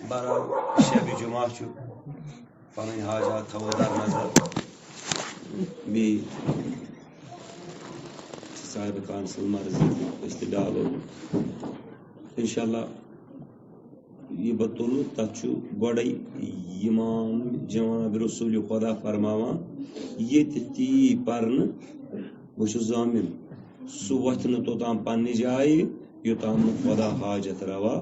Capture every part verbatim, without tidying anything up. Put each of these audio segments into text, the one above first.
بہرحال، شبِ جمعہ چھُ، پنٕنۍ حاجات تھاوو در نظر۔ بیٚیہِ چھِ صاحب کونسل مرضی تہٕ أسۍ تہِ ڈالو۔ انشاءاللہ، یہِ بہٕ تُلہٕ، تَتھ چھُ گۄڈَے امام جناب رسول خدا فرماوان، ییٚتہِ تی پرنہٕ، بہٕ چھُس ضامن، سُہ وۄتھِ نہٕ توٚتام پننہِ جایہِ، یوٚتام نہٕ خدا حاجت روا۔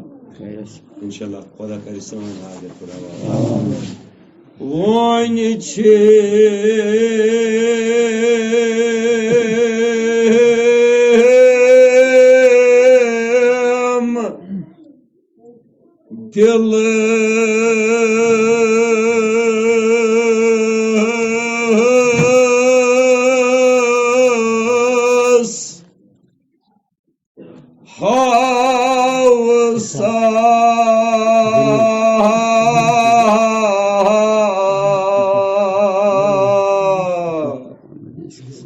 انشاءاللہ، خدا کرِ سٲنۍ حاجت روا۔ وۄنۍ چھِم دِلس ہاو سا۔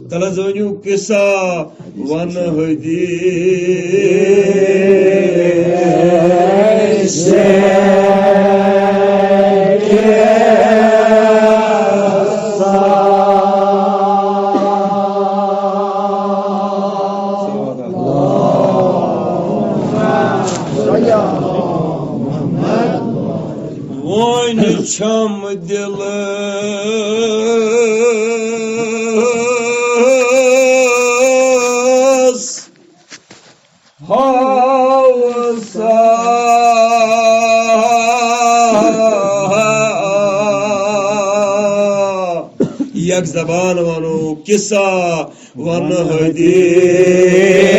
تلہ زٲنِو قصہ ون حدیث۔ وۄنۍ چھم دِلس ہاو سا۔ یک زبان ونو قصہ ون حدیث۔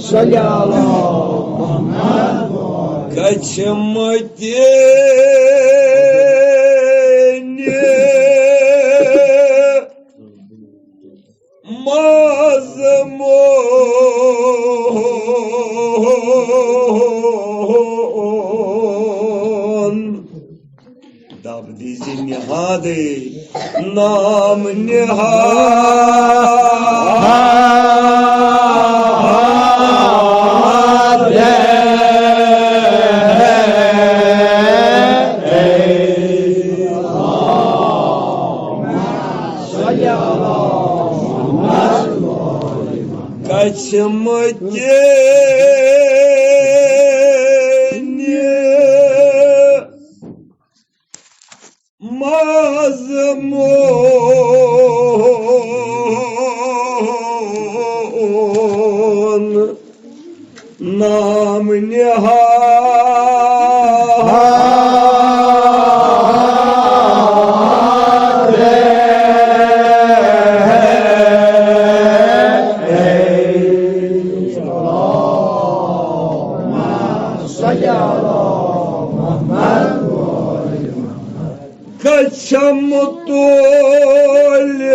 صلی اللہ محمد۔ کچھ متینہِ مضمون۔ دب دیزِ نہادے نام نہاد۔ کچھ متینہِ مضمون نام نہاد۔ صلی اللہ محمد۔ کچھم تولہِ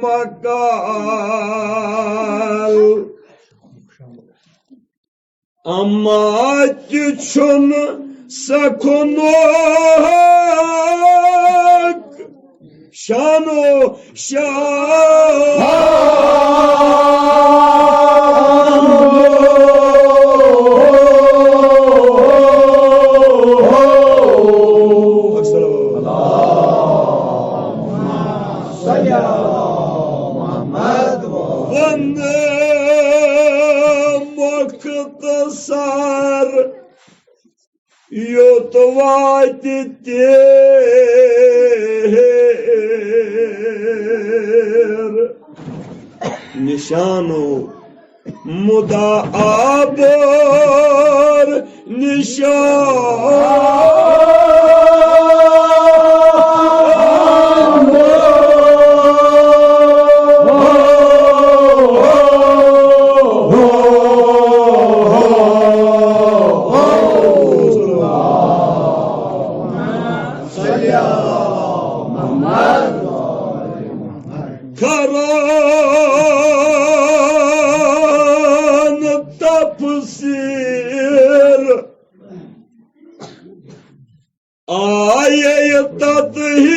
مکال، اما تہِ چھُنہٕ سکھنُک شانو شان۔ ون مختصر یوت واتہِ تیر نشانو مدا آبر نشان۔ سیر آیے تطہیر۔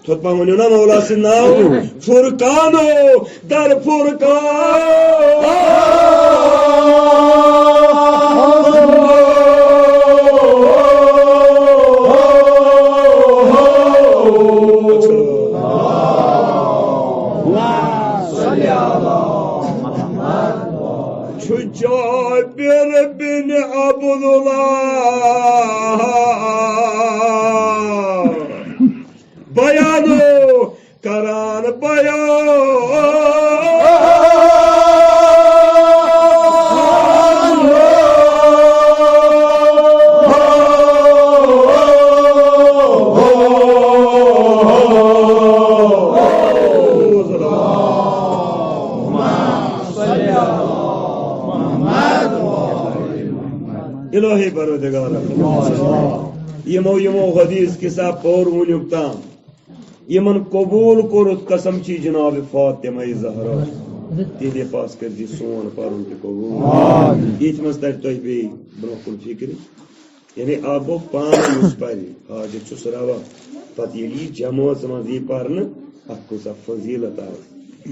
تھوٚد پہن ؤنِو نا مولا سُنٛد ناو۔ فرقانو در فرقان۔ چھُ جابر بن عبداللہ بیانو کران بیان۔ الہی پروردگار، یِمو یِمو حدیث قصہ پوٚر وٕنیُک تام، یِمن قبول کوٚرُتھ قسم چی جناب فاطمہ زہرا، تِہنٛدِ پاس کٔرۍ زِ سون پرُن تہِ قبول۔ ییٚتہِ منٛز ترِ تۄہہِ بیٚیہِ برونٛہہ کُن فکرِ، یعنی اکھ گوٚو پانہٕ یُس پرِ، حاجت چھُس روا، پتہٕ ییٚلہِ یہِ جمٲژ منٛز یی پرنہٕ، اتھ کۭژاہ فضیلت آسہِ۔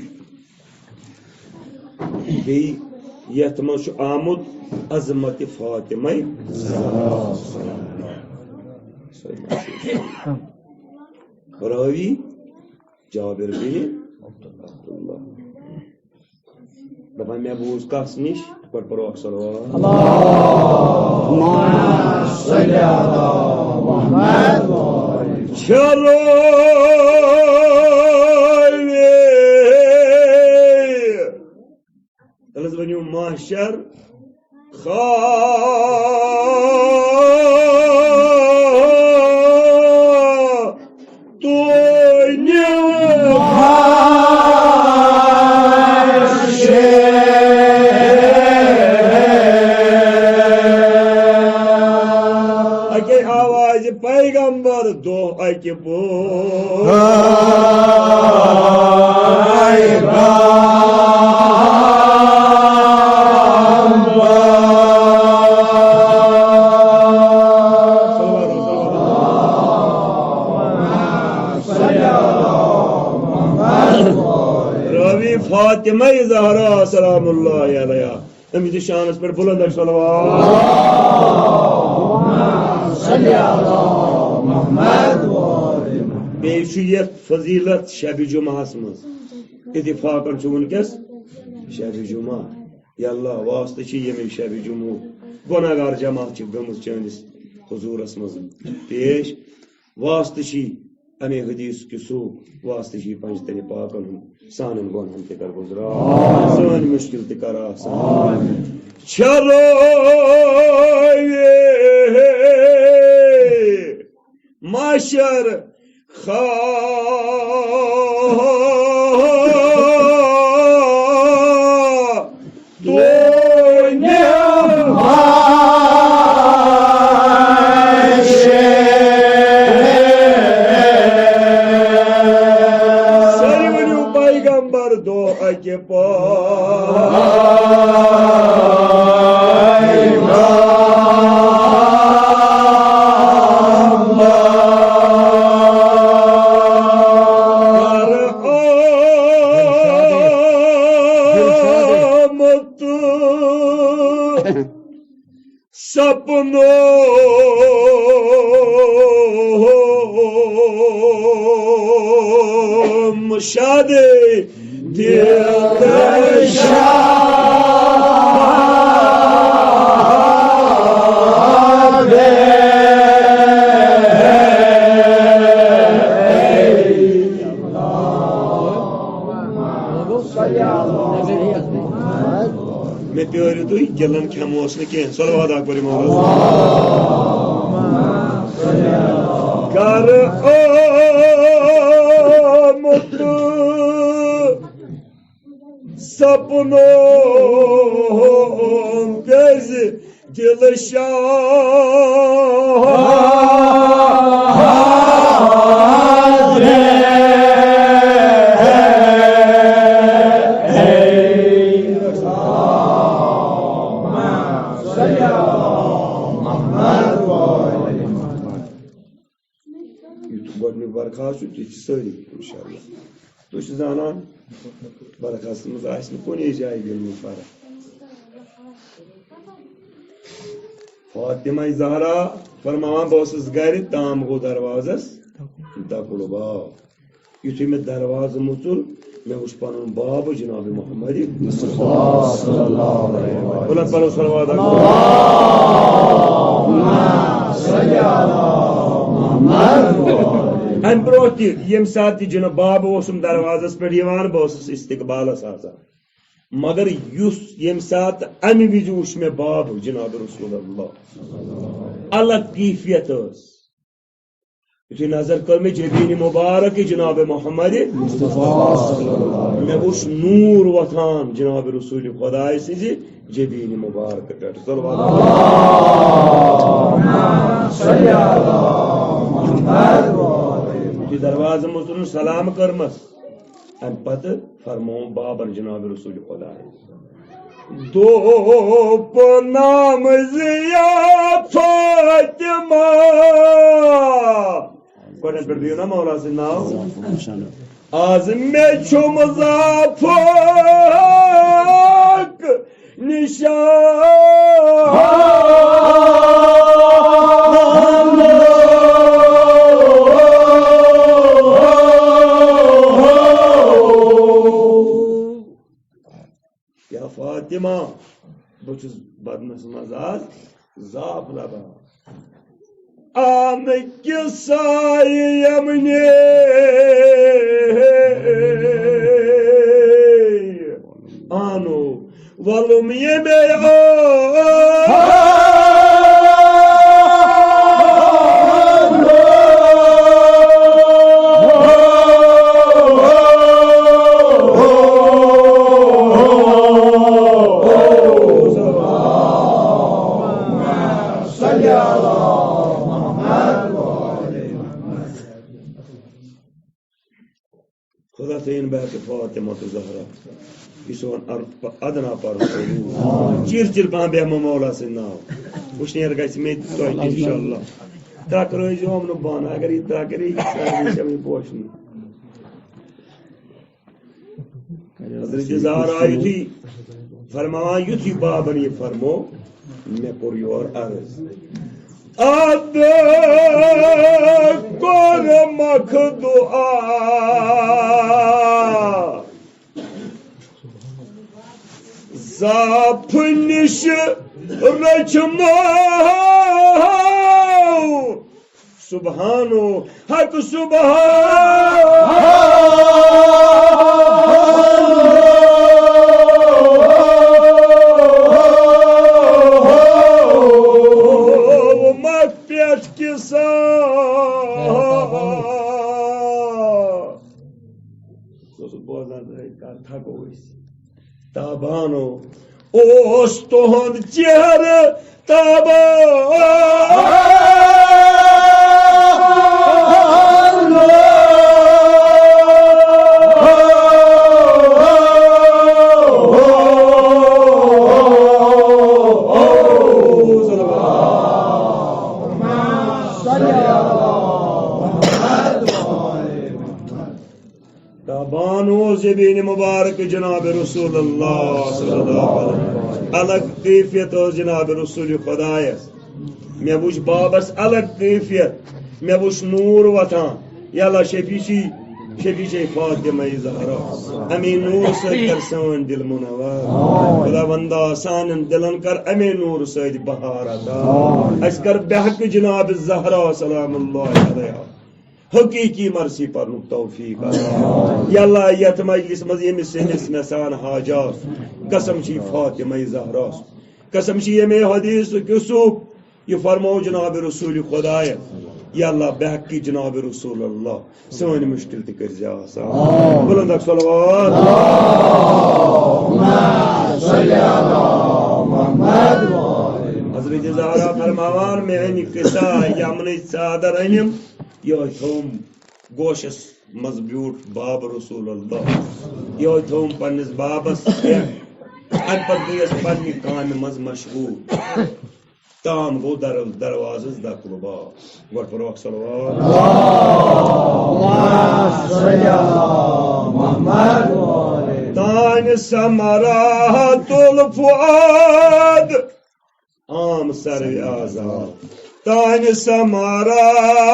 بیٚیہِ یتھ منٛز چھُ آمُت عظمت فاطمہ زہرا۔ راوی جابر بن عبداللہ۔ دپان مےٚ بوٗز کس نِش، گۄڈٕ پرو اکھ صلوات۔ اللہم صل علی محمد۔ چھےٚ راوی تَلہٕ حظ ؤنِو محشر خا-، توٗنہِ محشر۔ اَکے آوازِ پیغمبر دۄہ اَکہِ راوی فاطمہ زہرا سلام اللہ علیہا۔ أمِس دِ شانس پٮ۪ٹھ بُلند صلوات۔ بیٚیہِ چھُ یتھ فضیلت شبِ جمعہس منٛز۔ اتفاقن چھُ وٕنکیٚس شبِ جمعہ۔ یا اللہ، واسطہٕ چھِ ییٚمہِ شبِ جمعہ۔ گۄناہگار جماعت چھِ گٔمٕژ چٲنِس حضوٗرس منٛز پیش۔ واسطہٕ چھِ اَمے حدیث کہِ سُہ واسطہٕ چھِ پنجتن پاکن ہُنٛد۔ سانٮ۪ن گۄنہن تہِ کر گُزران، سٲنۍ مُشکِل تہِ کر آسان۔ چھےٚ راوی محشر خا-، توٗنہِ محشر۔ سٲری ؤنِو پیغمبر دۄہ اَکہِ آمُت سپنو مشاد دل شاد۔ مےٚ پیٲرِو تُہۍ، گِلَن کھٮ۪موس نہٕ کینٛہہ۔ صلوات اکبر یِمو۔ گَرٕ آمُت سپنو گٔژھۍ دِلشاد۔ خاص چھُ، تہِ چھِ سٲری، اِنشاءاللہ۔ تُہۍ چھِو زانان، برخاستَس منٛز آسہِ نہٕ کُنے جایہِ گٔمٕژ فرق۔ فاطمہ زہرا فرماوان، بہٕ ٲسٕس گرِ، تام گوٚو دروازس دَکُل باو۔ یُتھُے مےٚ دروازٕ مُژُر، مےٚ وُچھ پنُن باب جناب محمد مصطفیٰ صلی اللہ علیہ وسلم۔ بلند پرو صلوات۔ امہِ برونٛہہ تہِ ییٚمہِ ساتہٕ تہِ جناب باب اوسُم دروازس پٮ۪ٹھ یِوان، بہٕ اوسُس استقبالس آسان۔ مگر یُس ییٚمہِ ساتہٕ امہِ وِزِ وُچھ مےٚ باب جناب رسول اللہ، الگ کیفیت ٲس۔ یُتھُے نظر کٔر مےٚ جبین مبارک جناب محمد مصطفیٰ صلی اللہ علیہ وسلم، مےٚ وُچھ نوٗر وۄتھان جناب رسول خدایہِ سٕنٛزِ جبین مبارک پٮ۪ٹھ۔ صلوات۔ یُتھُے دروازٕ منٛز تُلُن سلام کٔرمَس، اَمہِ پتہٕ فرمووُن بابن جناب رسول خدایہِ، دوٚپ، نام زِیا فاطمہ۔ گۄڈٕنٮ۪تھ پٮ۪ٹھ بِہِو نا مولا سٕنٛدۍ ناو۔ از مےٚ چھُم ضعفُک نشان۔ یا فاطمہ، بہٕ چھُس بدنس منٛز آز ضعف لبان۔ آمہٕ کِسایہِ یمنہِ آنو ولُم ییٚمے آو۔ خدا تھٲیِن بہٕ ہٮ۪کہٕ فاطمہ تہٕ زہرا۔ یہِ سون ار-، ادنا پر۔ چِر چِر پہم بیٚہمو مولا سٕنٛدۍ ناو۔ وٕشنیر گژھِ مےٚ تہِ تۄہہِ تہِ اِنشاءاللہ۔ ترٛکھ رٲزیو یِمن بانہٕ، اگر یہِ ترٛکھ گٔے، یہِ سارنٕے چھےٚ وۄنۍ پوشنہِ۔ حضرت زہرا یُتھُے فرماوان، یُتھُے بابن یہِ فرمو، مےٚ کوٚر یور عرض۔ ادٕ کوٚرمکھ دُعا، ضعف نِش رٔچھمو۔ سبحانو حق سبحان۔ مت پٮ۪ٹھ کِسا۔ سُہ اوس بوزان، کر تھکو أسۍ۔ تابانو اوس تُہُنٛد چہرٕ تابان۔ تابان اوس جبین مبارک جناب رسول اللہ صلی اللہ علیہ وسلم۔ الگ کیفیت ٲس جناب رسول خدایس۔ مےٚ وٕچھ بابس الگ کیفیت، مےٚ وٕچھ نوٗر وۄتھان۔ یلا شفیع چھی، شفیع چھے فاطمہ زہرا۔ امی نوٗر سۭتۍ کر سٲنۍ دِل منور۔ خداوندا سانٮ۪ن دِلن کر امی نوٗر سۭتۍ بہار عطا۔ اَسہِ کر بحق جناب زہرا سلام اللہ علیہا حقیقی مرثی پرنُک توفیق عطا۔ یا اللہ، یتھ مجلس منٛز ییٚمِس سٲنِس مےٚ سان حاجات، قسم چھی فاطمہ زہرا، قسم چھی ییٚمے حدیثُک یوسف، یہِ فرمو جناب رسول خدایہ۔ یا اللہ، بحق جناب رسول اللہ سٲنۍ مشکل تہِ کٔرۍ زِ آسان۔ بلند اکھ صلوات۔ حضرت زہرا فرماوان، مےٚ أنۍ کِسا یمنٕچ ژادر أنِم، یِہوٚے تھوٚوُم گوشس منٛز بیوٗٹھ باب رسول اللہ، یِہوٚے تھوٚوُم پننِس بابس پٮ۪ٹھ۔ اَمہِ پتہٕ گٔیَس پننہِ کامہِ منٛز مشغول۔ تام گوٚو در-، دروازس دکلہٕ باب۔ گۄڈٕ پرو اکھ صلوات۔ اللہم صل علی محمد۔ تانۍ ثمرات الفؤاد عام سرو آزاد۔ تانۍ ثمرات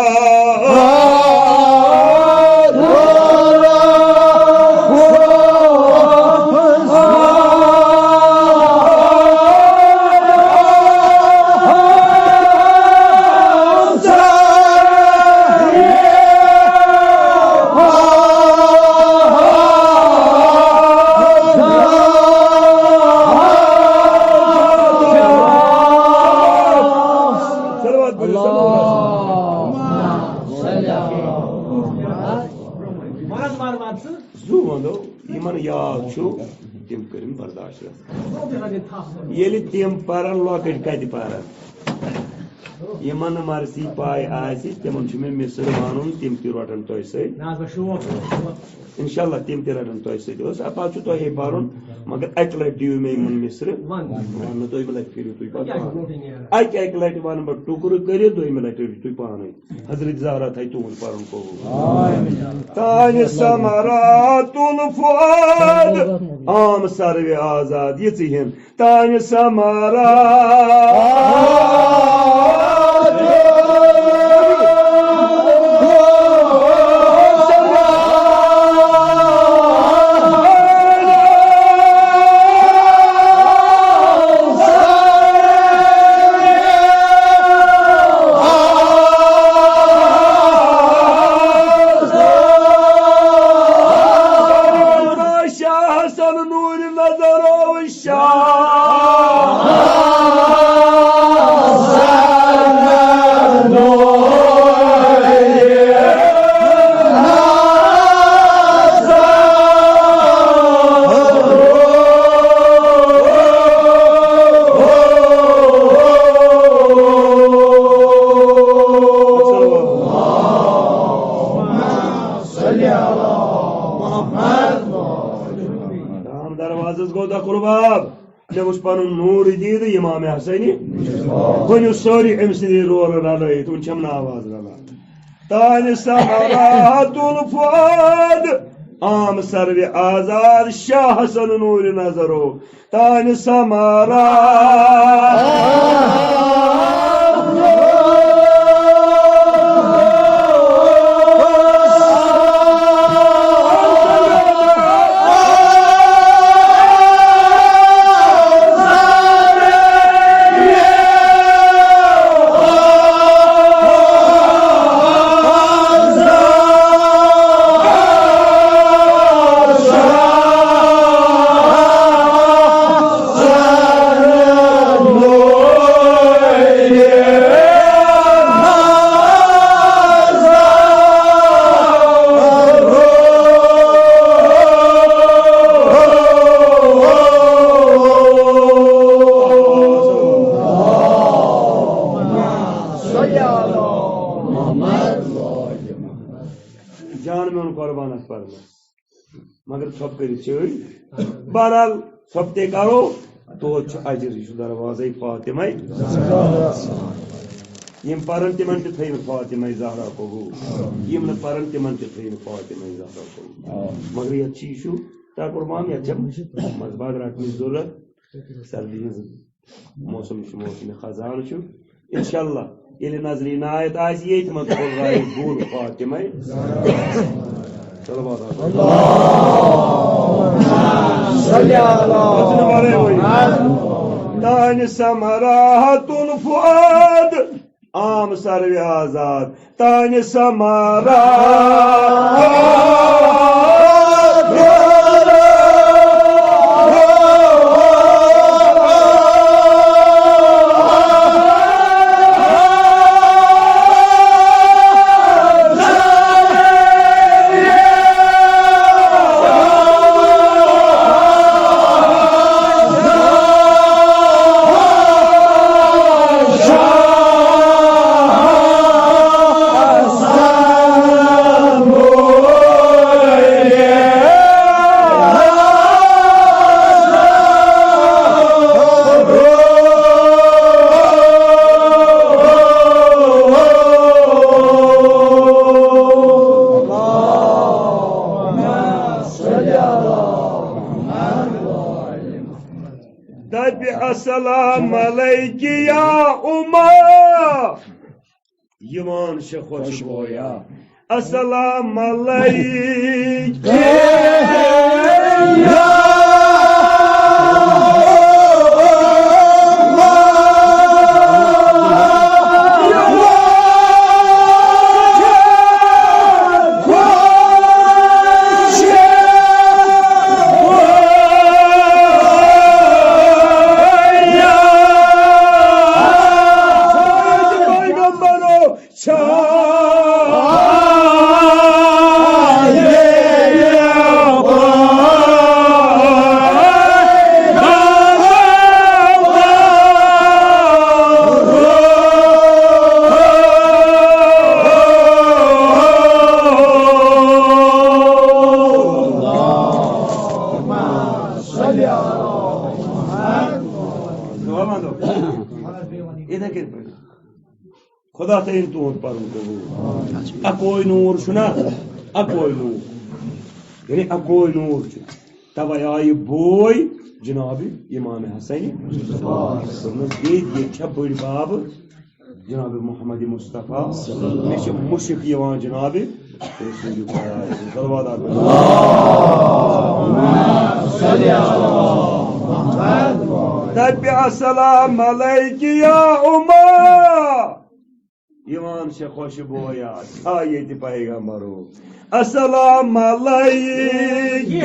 صلوات پٔرِو، صلوات۔ زُو وَنو، یِمن یاد چھُ، تِم کٔرِن برداشت۔ ییٚلہِ تِم پَرن، لۄکٕٹۍ کَتہِ پَرن؟ یِمن نہٕ مرثی پاے آسہِ، تِمن چھُ مےٚ مصرٕ وَنُن، تِم تہِ رَٹن تۄہہِ سۭتۍ۔ نہ حظ، وۄنۍ شوق۔ انشاءاللہ تِم تہِ رَٹن تۄہہِ سۭتۍ۔ اوس، پَتہٕ چھُ تۄہے پَرُن، مگر اَکہِ لَٹہِ دِیِو مےٚ یِمن مِصرٕ۔ وَن۔ وَنہٕ دوٚیمہِ لَٹہِ کٔرِو تُہۍ پَتہٕ کیٛاہ چھُ پانَے۔ برونٛٹھٕے نیران؟ اَکہِ، اَکہِ لَٹہِ وَنہٕ بہٕ ٹُکرٕ کٔرِتھ، دوٚیمہِ لَٹہِ رٔٹِو تُہۍ پانَے۔ حضرت زہرا تھایہِ تُہُنٛد پَرُن قبوٗل۔ تانۍ ثمرات الفؤاد عام سرو آزاد، یِژٕے ہِن۔ تانۍ ثمرات شاہ حسن نور نظر شاہ۔ رام دروازس گوٚو دخل باب۔ مےٚ وُچھ پنُن نوٗر دیٖد امام حسینہِ۔ ؤنِو سٲری أمۍ سٕنٛدی رولہٕ رلٲیِتھ، وُنہِ چھَم نہٕ آواز رلان۔ تانۍ ثمرات الفؤاد عام سرو آزاد، شاہ حسن نوٗرِ نظرو۔ تانۍ ثمرات جان میون قربان اکھ پرمس۔ مگر ژھۄپہٕ کٔرِتھ چھِ أڑۍ۔ بہرحال، ژھۄپہٕ تہِ کرو، توتہِ چھُ اجر، یہِ چھُ دروازے فاطمہ۔ یِم پرن تِمن تہِ تھٲیِن فاطمہ زہرا قبول۔ یِم نہٕ پرن تِمن تہِ تھٲیِن فاطمہ زہرا قبول۔ مگر یتھ چھِ، یہِ چھُ ترٛےٚ قربان، یتھ چھےٚ منٛزباگ رٹنٕچ ضروٗرت۔ سردی ہٕنٛز موسم چھُ، موسم خزان چھُ۔ انشاءاللہ ییٚلہِ نظرِ عنایت آسہِ ییٚتہِ منٛز، تھوٚو رایہِ گُل فاطمے۔ چلو بابا۔ تانۍ ثمرات الفؤاد عام سرو آزاد۔ تانۍ ثمرات السلام علیک یا اما، یِوان چھِ خوشبویا۔ السلام علیک یا خدا تھٲیِن تُہُنٛد پَرُن قبوٗل۔ اَکوے نوٗر چھُنا؟ اَکوے نوٗر۔ یعنی اَکوے نوٗر چھُ۔ تَوَے آیہِ بوے جناب امام حسن۔ دوٚپنَس، ییٚتہِ، ییٚتہِ چھا بٔڑۍ بابہٕ جناب محمد مصطفیٰ۔ مےٚ چھِ مُشک یِوان جناب رسول خدا۔ صلوات آ۔ دَپہِ السلام علیک یا اما۔ یِوان چھےٚ خوشبویا، چھا ییٚتہِ پیغمبرو؟ السلام علیک۔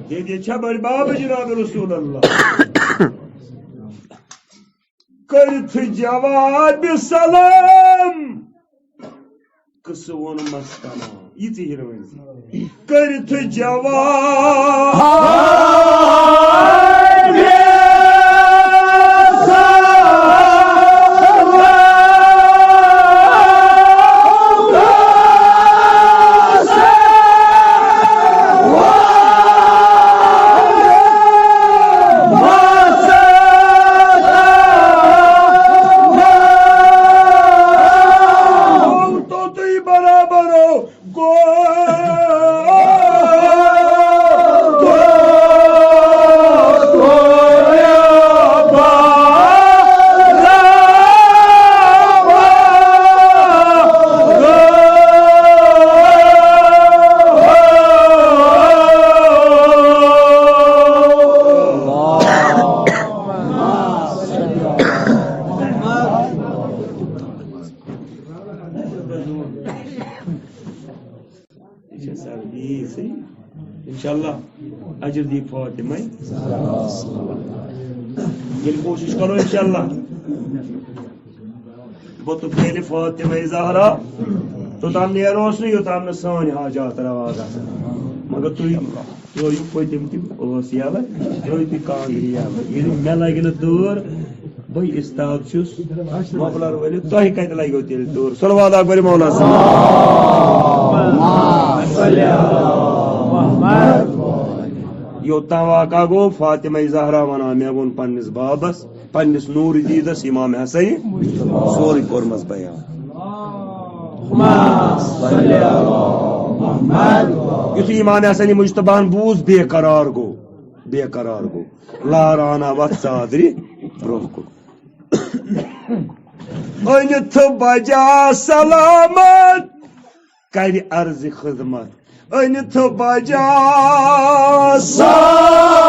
ییٚتہِ چھا بٔڑۍ باب جناب رسول اللہ؟ کٔرِتھ جواب سلام۔ قصہٕ ووٚن مستما، یہِ ژیٖرۍ وۄنۍ۔ کٔرِتھ جواب توٚتُے برابر۔ یہِ چھےٚ سردی صحیح۔ انشاءاللہ اجر دی فاطمہ۔ ییٚلہِ کوٗشِش کرو انشاءاللہ۔ بہٕ تہٕ ییٚلہِ فاطمہ زہرا توٚتام نیروس نہٕ، یوٚتام نہٕ سٲنۍ حاجات روا گژھن۔ مگر تُہۍ ترٛٲیِو پٔتِم تہِ ٲس یَلہٕ، ترٛٲیِو تُہۍ کانٛگرِ یَلہٕ۔ ییٚلہِ مےٚ لَگہِ نہٕ دٲر، بہٕ استاد چھُس مۄغلَن ؤلِتھ، تۄہہِ کَتہِ لَگیو تیٚلہِ دٲر؟ صلوات اکبر مولا صٲب۔ یوٚتام واقعہ گوٚو، فاطمہ زہرا وَنان، مےٚ ووٚن پنٛنِس بابَس، پنٛنِس نوٗرِ دیٖدَس، امام حسن، سورُے کوٚرمَس بیان۔ یُتھُے امام حسن مجتبیٰ ہن بوٗز، بے قرار گوٚو، بے قرار گوٚو۔ لاران آو اتھ ژادرِ برونٛہہ کُن۔ أنِتھ بجا سلامت کرِ عرض خدمت۔ أنِتھ بجا سلامت۔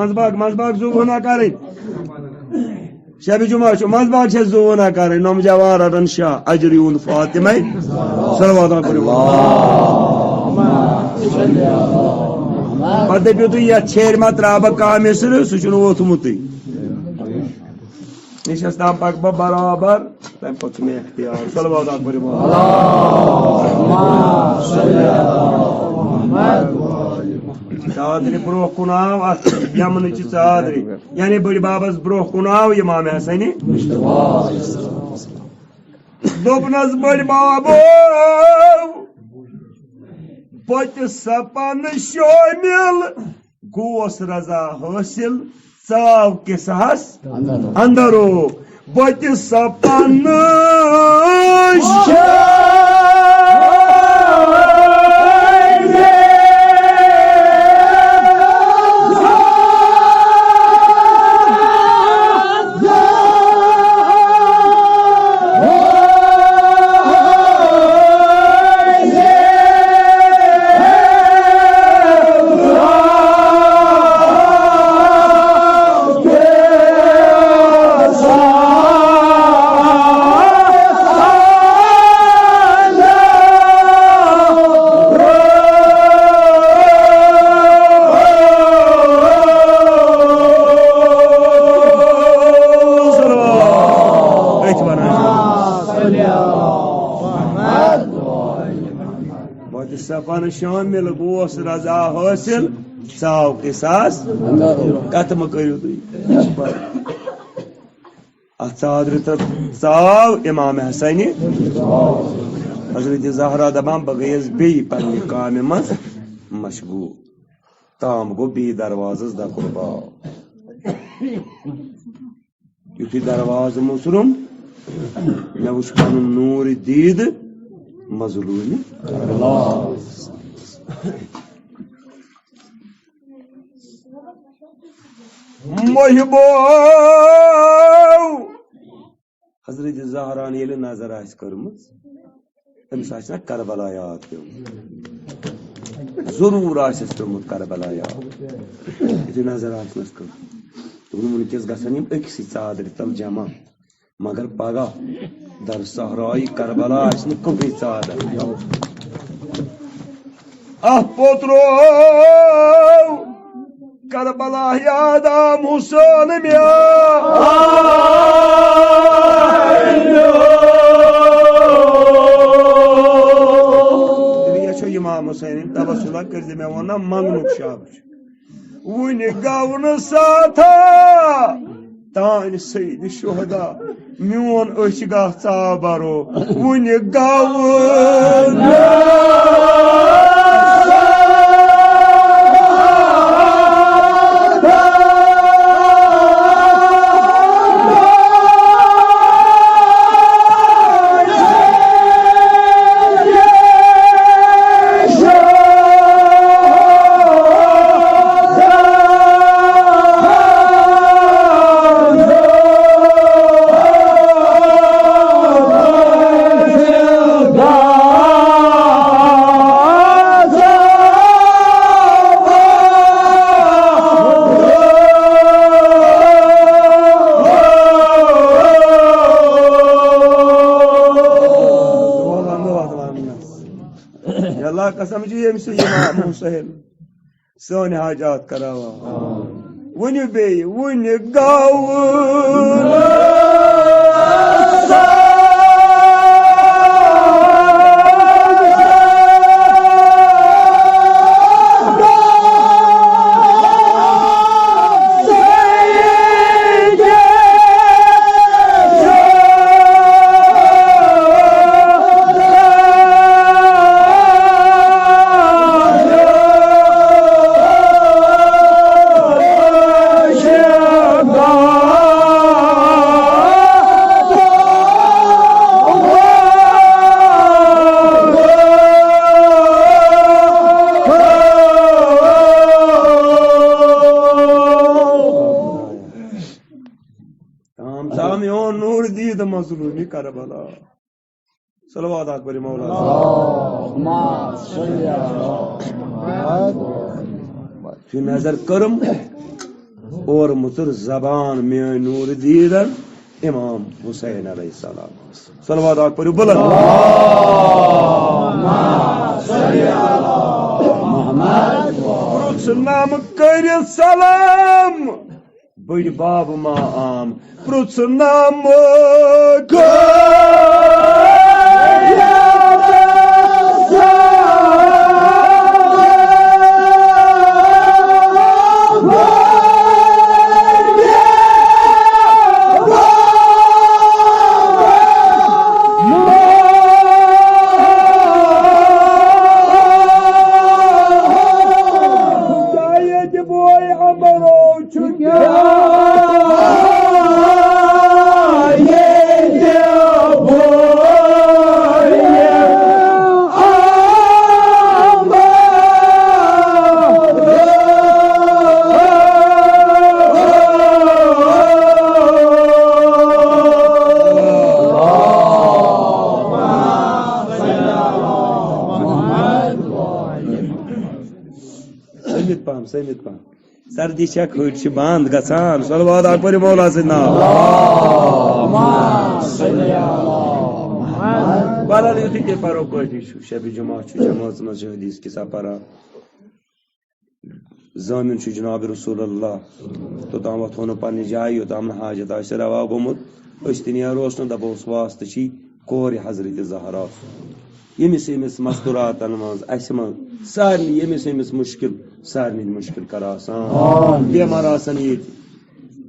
منٛز باغ، منٛز باغ زُو ہنا کرٕنۍ۔ شبِ جمعہ چھُ منٛز باغ چھےٚ زُو ہنا کرٕنۍ۔ نۄم جوان رٹن شاہ اجر یوٗن فاطمے۔ صلوات پٔرِو۔ پتہٕ دٔپِو تُہۍ، یتھ چھیرِ ما ترٛاو بہٕ کامہِ سۭتۍ، سُہ چھُنہٕ ووٚتھمُتٕے۔ نِشس تام پکہٕ بہٕ برابر، تمہِ پتہٕ چھُ مےٚ اختیار۔ صلوات اکبر یِوان۔ ژادرِ برونٛہہ کُن آو، اتھ یمنٕچہِ ژادرِ، یعنی بٔڑۍ بابس برونٛہہ کُن آو امام حسنِ۔ دوٚپنس، بٔڑۍ بابو، بہٕ تہِ سپن شٲمِل۔ گوس رضا حٲصِل، ژاو قصہس اندرو۔ بہٕ تہِ سپن شٲمِل۔ أتھۍ وَنان چھِ۔ وتہِ سپن شٲمِل، گوس رضا حٲصِل، ژاو قصاص۔ کتھ مہ کٔرِو تُہۍ۔ اتھ ژادرِ تہٕ ژاو امام حسنِ۔ حضرت زہرا دپان، بہٕ گٔیس بیٚیہِ پننہِ کامہِ منٛز مشغول۔ تام گوٚو بیٚیہِ دروازس دکُر باو۔ یُتھُے دروازٕ مُژرُم، مےٚ وُچھ پنُن نوٗر دید مظلوٗمِ۔ محبو۔ حضرت زہران ییٚلہِ نظر آسہِ کٔرمٕژ، أمِس آسہِ نا کربلا یاد پیوٚمُت؟ ضروٗر آسٮ۪س پیوٚمُت کربلا یاد۔ یُتھُے نظر آسہِ نس کٔرمٕژ، دوٚپُن، وٕنکیٚس گژھن یِم أکسٕے ژادرِ تل جمع، مگر پگاہ در صحرای کربلا آسہِ نہٕ کٕہٕنۍ ژادر۔ اَتھ پوٚت روو کربلا یاد آم حسین مےٚ۔ تیٚلہِ یہِ چھُ امام حسین توسلا کٔرۍ زِ مےٚ ووٚن نا منگنُک شب چھُ۔ وُنہِ گوٚو نہٕ ساتھا تانۍ سید شہدا، میون أچھ گاہ ژاو برو، وُنہِ گوٚو نہٕ۔ اللہ قسم چھُ ییٚمہِ سۭتۍ امام حسین سٲنۍ حاجات کراوان۔ ؤنِو بیٚیہِ، وُنہِ گوٚو۔ تام تام یون نور دید مظلومی کربلا۔ صلوات اکبر مولا۔ اللہم صل علی محمد۔ یہِ نظر کٔرٕم، اور مُژُر زبان میٲنۍ نوٗرٕ دیٖدن امام حسین علیہ السلام۔ صلوات اکھ پٔرِو بُلند۔ محمد۔ پرُژھ نام کٔرِتھ سلام، بٔڑۍ باب ما آم، پرُژھ نام کٔرِتھ سلام۔ سٔمِتھ پہم، سٔمِتھ پہم۔ سردی چھےٚ، کھٔٹۍ چھِ بنٛد گژھان۔ صلوات اکھ پٔرِو مولا سٕنٛدِ ناو۔ بہرحال، یُتھُے تہِ پرو کٲفی چھُ، شبِ جمعہ چھُ، جمٲژ منٛز چھُ حدیث کِسا پران۔ ضامن چھُ جناب رسول اللہ۔ توٚتام وۄتھو نہٕ پننہِ جایہِ، یوٚتام نہٕ حاجت آسہِ روا گوٚمُت۔ أسۍ تہِ نیروس نہٕ، دپوس واسطہٕ چھی کورِ حضرت زہرا۔ ییٚمِس ییٚمِس مستوراتن منٛز، اسہِ منٛز، سارنٕے ییٚمِس ییٚمِس مُشکِل، سارنٕے مُشکِل کر آسان۔ آمین۔ بیمار آسن ییٚتہِ،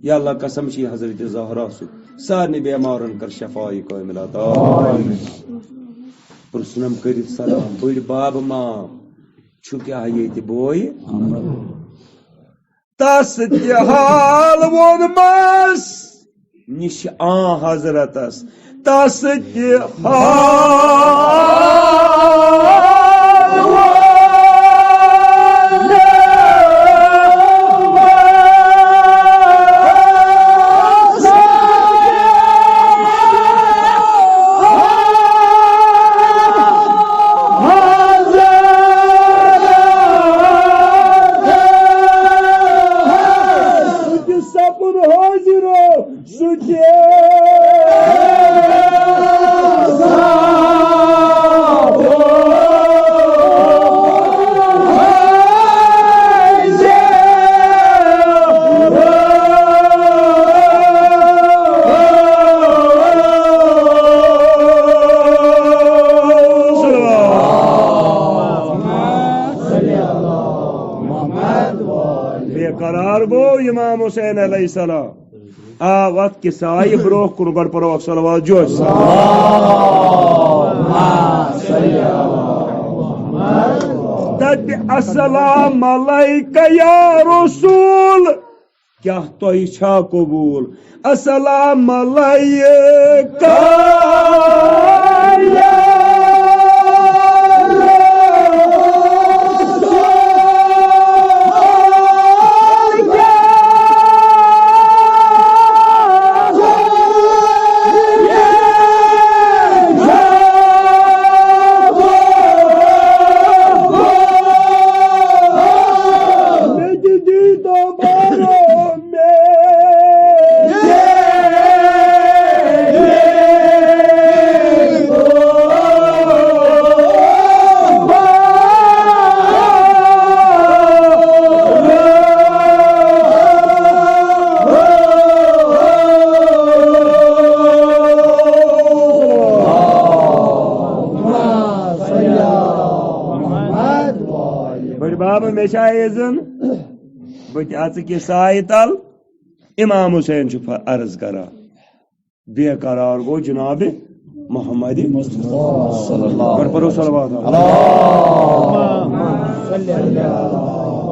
یا اللہ قسم چھی حضرت زہرا سُہ، سارنٕے بیمارن کر شفا کامل عطا۔ آمین۔ پرسنم کٔرِتھ سلام، بٔڑۍ باب ما چھُ کیٛاہ ییٚتہِ بوے؟ تس تہِ حال ووٚنمس نِش آ حضرتس، تس تہِ حال ووٚنمس۔ سُہ تہِ سپُد حٲضِر، سُہ تہِ بے قرار گوٚو امام حسین علیہ السلام۔ آ، وتھ کِسایہِ برونٛہہ کُن گۄڈٕ پرو اکھ صلوات جوش۔ دپہِ السلام علیک یا رسول، کیٛاہ تۄہہِ چھا قبوٗل؟ السلام علیک۔ بٔڑۍ بابہٕ، مےٚ چھا اِذن؟ بہٕ تہِ اژٕ کہِ سایہِ تل۔ امام حسین چھُ ف-، عرض کران۔ بے قرار گوٚو جناب محمد مصطفیٰ صلی اللہ علیہ وسلم۔ پرو صلوات۔ اللہم صل علی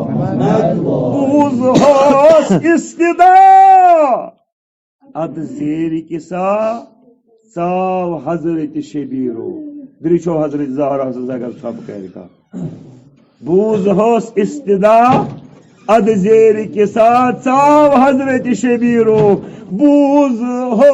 محمد۔ بوزہوس استدا ادٕ زیرِ کِسا ژاو حضرت شبیرو۔ درٛچھو حضرت زہرا سٕنٛز اگر ژھۄپہٕ کرِ کانٛہہ۔ بوزہوس استدا ادٕ زیرِ کِسا ژاو حضرت شبیرو۔ بوزہوس۔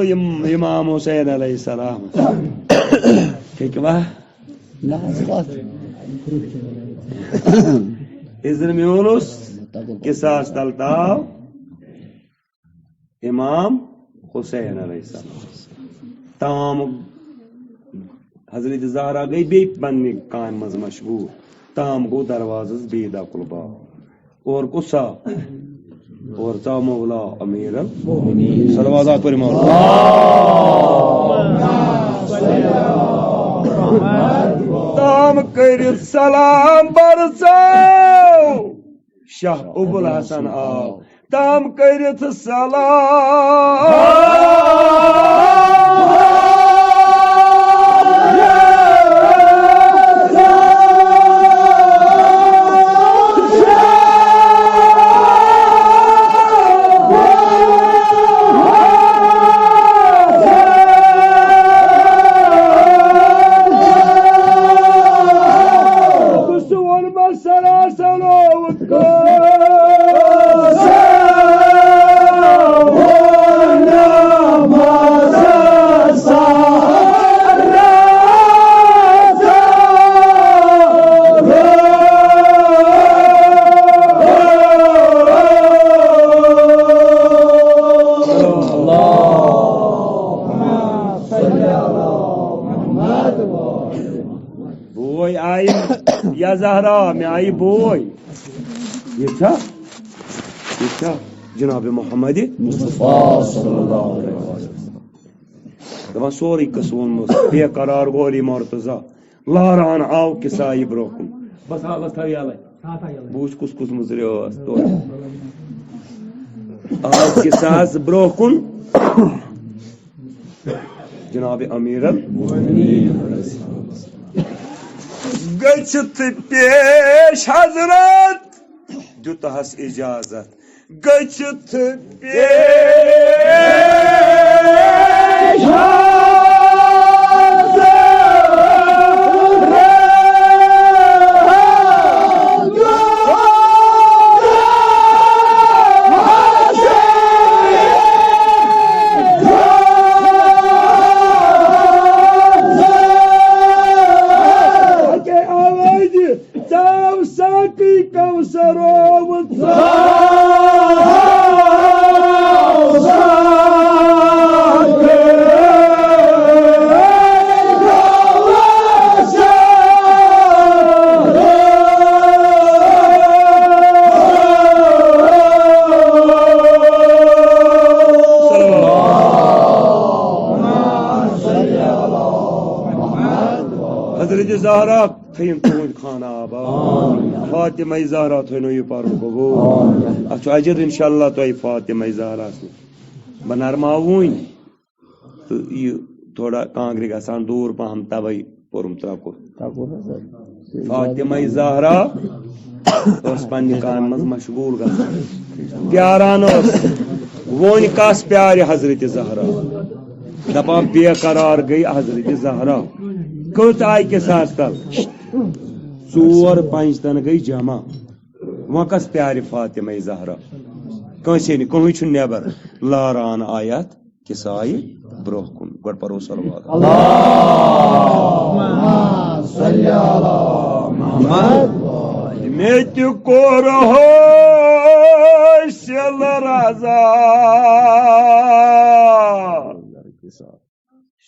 ام-، امام حسین علیہ السلام۔ ٹھیک وا؟ نہ حظ، بس۔ اذن میون اوس قصاص تل تاو امام حسین علیہ السلام۔ تام حضرت زہرا گئی بیٚیہِ پننہِ کامہِ منٛز مشغول۔ تام گوٚو دروازس بیٚیہِ دکل باب۔ اور کُس آو؟ اور ژاو مولا امیر المومنین۔ صلوات اکھ پٔرِو مولا۔ تام کٔرِتھ سلام برژاو شاہ ابو الحسن آو۔ تام کٔرِتھ سلام۔ سون مسئلہ سلوک۔ بوے آیہِ یا زہرا، مےٚ آیہِ بوے۔ یہِ چھا؟ یہِ چھا جناب محمد مصطفیٰ صلی اللہ علیہ وسلم؟ دَپان سورُے قصہٕ ووٚنمُت، بے قرار گولی مرتضیٰ، لاران آو کسایہِ برونٛہہ کُن۔ بس حالس تھاو یَلے۔ بہٕ وٕچھ کُس کُس مُزرِ ٲس تورٕ۔ آو کساس برونٛہہ کُن۔ جناب امیر المومنین۔ گٔژھِتھ پیش حضرت دیُتہَس اجازت۔ گٔژھِتھ پیش حضرت۔ ژاو ساقی کوثرو ژاو ساقی۔ حضرت زہرا تھٲیِن تُہُنٛد خانہ آباد۔ فاطمہ زہرا تھٲینو یہِ پَرُن قبوٗل۔ اَتھ چھُ اجر اِنشاءاللہ تۄہہِ فاطمہ زہرا سُنٛد۔ بہٕ نرماوٕ وۄنۍ تہٕ یہِ تھوڑا کانٛگرِ گژھان دوٗر پَہَم، تَوَے پوٚرُم ترٛکُر۔ ترٛکُر حظ۔ فاطمہ زہرا ٲس پننہِ کامہِ منٛز مشغول گژھان، پیاران ٲس۔ وۄنۍ کس پیارِ حضرت زہرا؟ دپان بے قرار گٔے حضرت زہرا۔ کٔژ آیہِ کِساس تل؟ ژور پنج تن گٔے جمع۔ وۄنۍ کس پیارِ فاطمہ زہرا؟ کٲنٛسے نہٕ، کٕہٕنۍ چھُنہٕ نٮ۪بر۔ لاران آیہِ اتھ کِسایہِ برونٛہہ کُن۔ گۄڈٕ پرو صلوات۔ اللہم صل علی محمد۔ مےٚ تہِ کوٚر حٲصِل رضا۔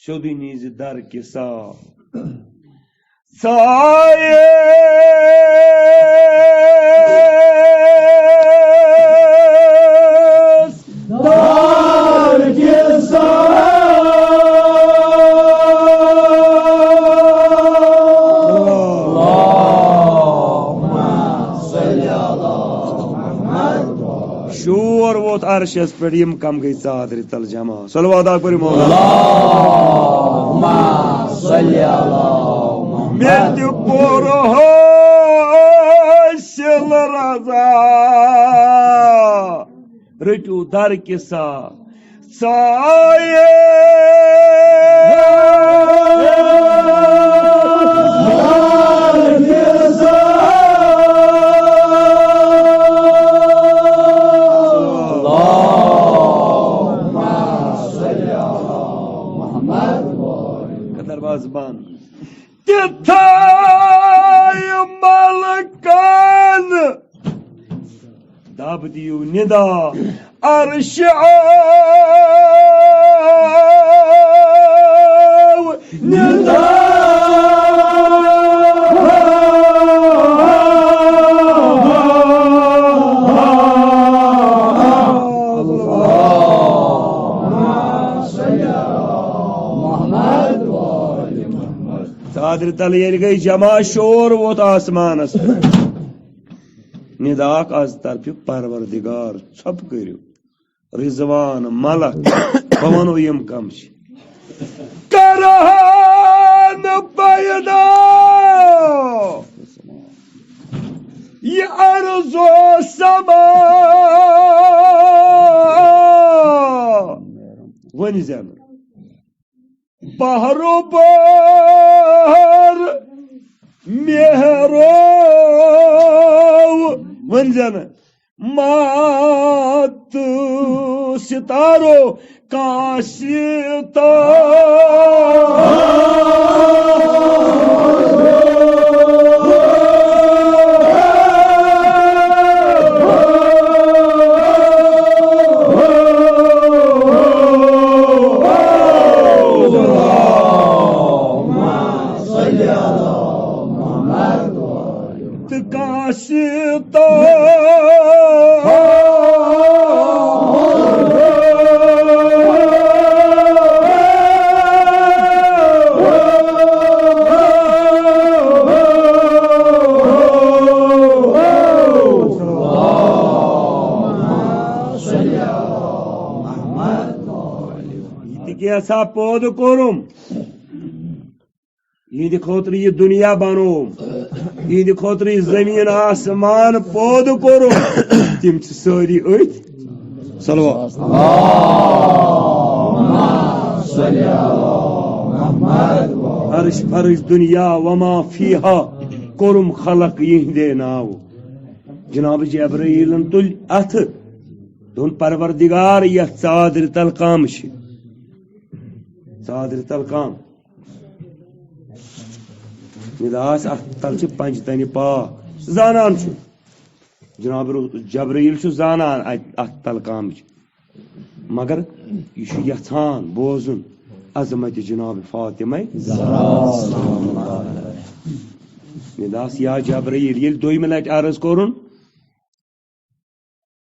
سیوٚدُے نیٖزِ در کِسا۔ ژایس دار کِسا۔ شور ووت عرشس پٮ۪ٹھ، یِم کم گٔے ژادرِ تل جمع۔ صلوات اکھ پٔرِو مولا۔ اللہم صل علی محمد۔ مےٚ تہِ کوٚر حٲصِل رضا۔ رٔٹِو در کِسا۔ ژایے۔ عرش آو ندا۔ ژادرِ تل ییٚلہِ گٔے جمع، شور ووت آسمانس پٮ۪ٹھ۔ ندا اکھ از طرفِ پروردگار، ژھۄپہٕ کٔرِو۔ رضوان، ملک، بہٕ ونو یِم کم چھِ۔ کرہن پیدا یہِ ارض و سما۔ ؤنۍ زن بحر و بحر مہرو، ؤنۍ زن مات ستارو کاشتا۔ تہٕ کاشتا۔ یہِ تہِ کینٛژھا پٲدٕ کوٚرُم۔ یِہنٛدِ خٲطرٕ یہِ دُنیا بنووُم، یِہنٛدِ خٲطرٕ یہِ زٔمیٖن آسمان پٲدٕ کوٚرُم، تِم چھِ سٲری أتھۍ۔ صلوات۔ عرش فرش دُنیا وما فیہا کوٚرُم خلق یِہنٛدے ناوٕ۔ جناب جبرائیلن تُلۍ اَتھٕ، دوٚپُن، پروردگار، یَتھ ژادرِ تل کم چھِ؟ ژادرِ تل کم؟ ندا آسہِ اَتھ تل چھِ پنجتنہِ پاک، سُہ زانان چھُ۔ جناب رو-، جبرائیل چھُ زانان اَتہِ، اَتھ تل کم چھِ۔ مگر یہِ چھُ یژھان بوزُن عظمت جناب فاطمہ زہرا۔ ندا آسہِ یا جبرائیل، ییٚلہِ دوٚیمہِ لٹہِ عرض کوٚرُن،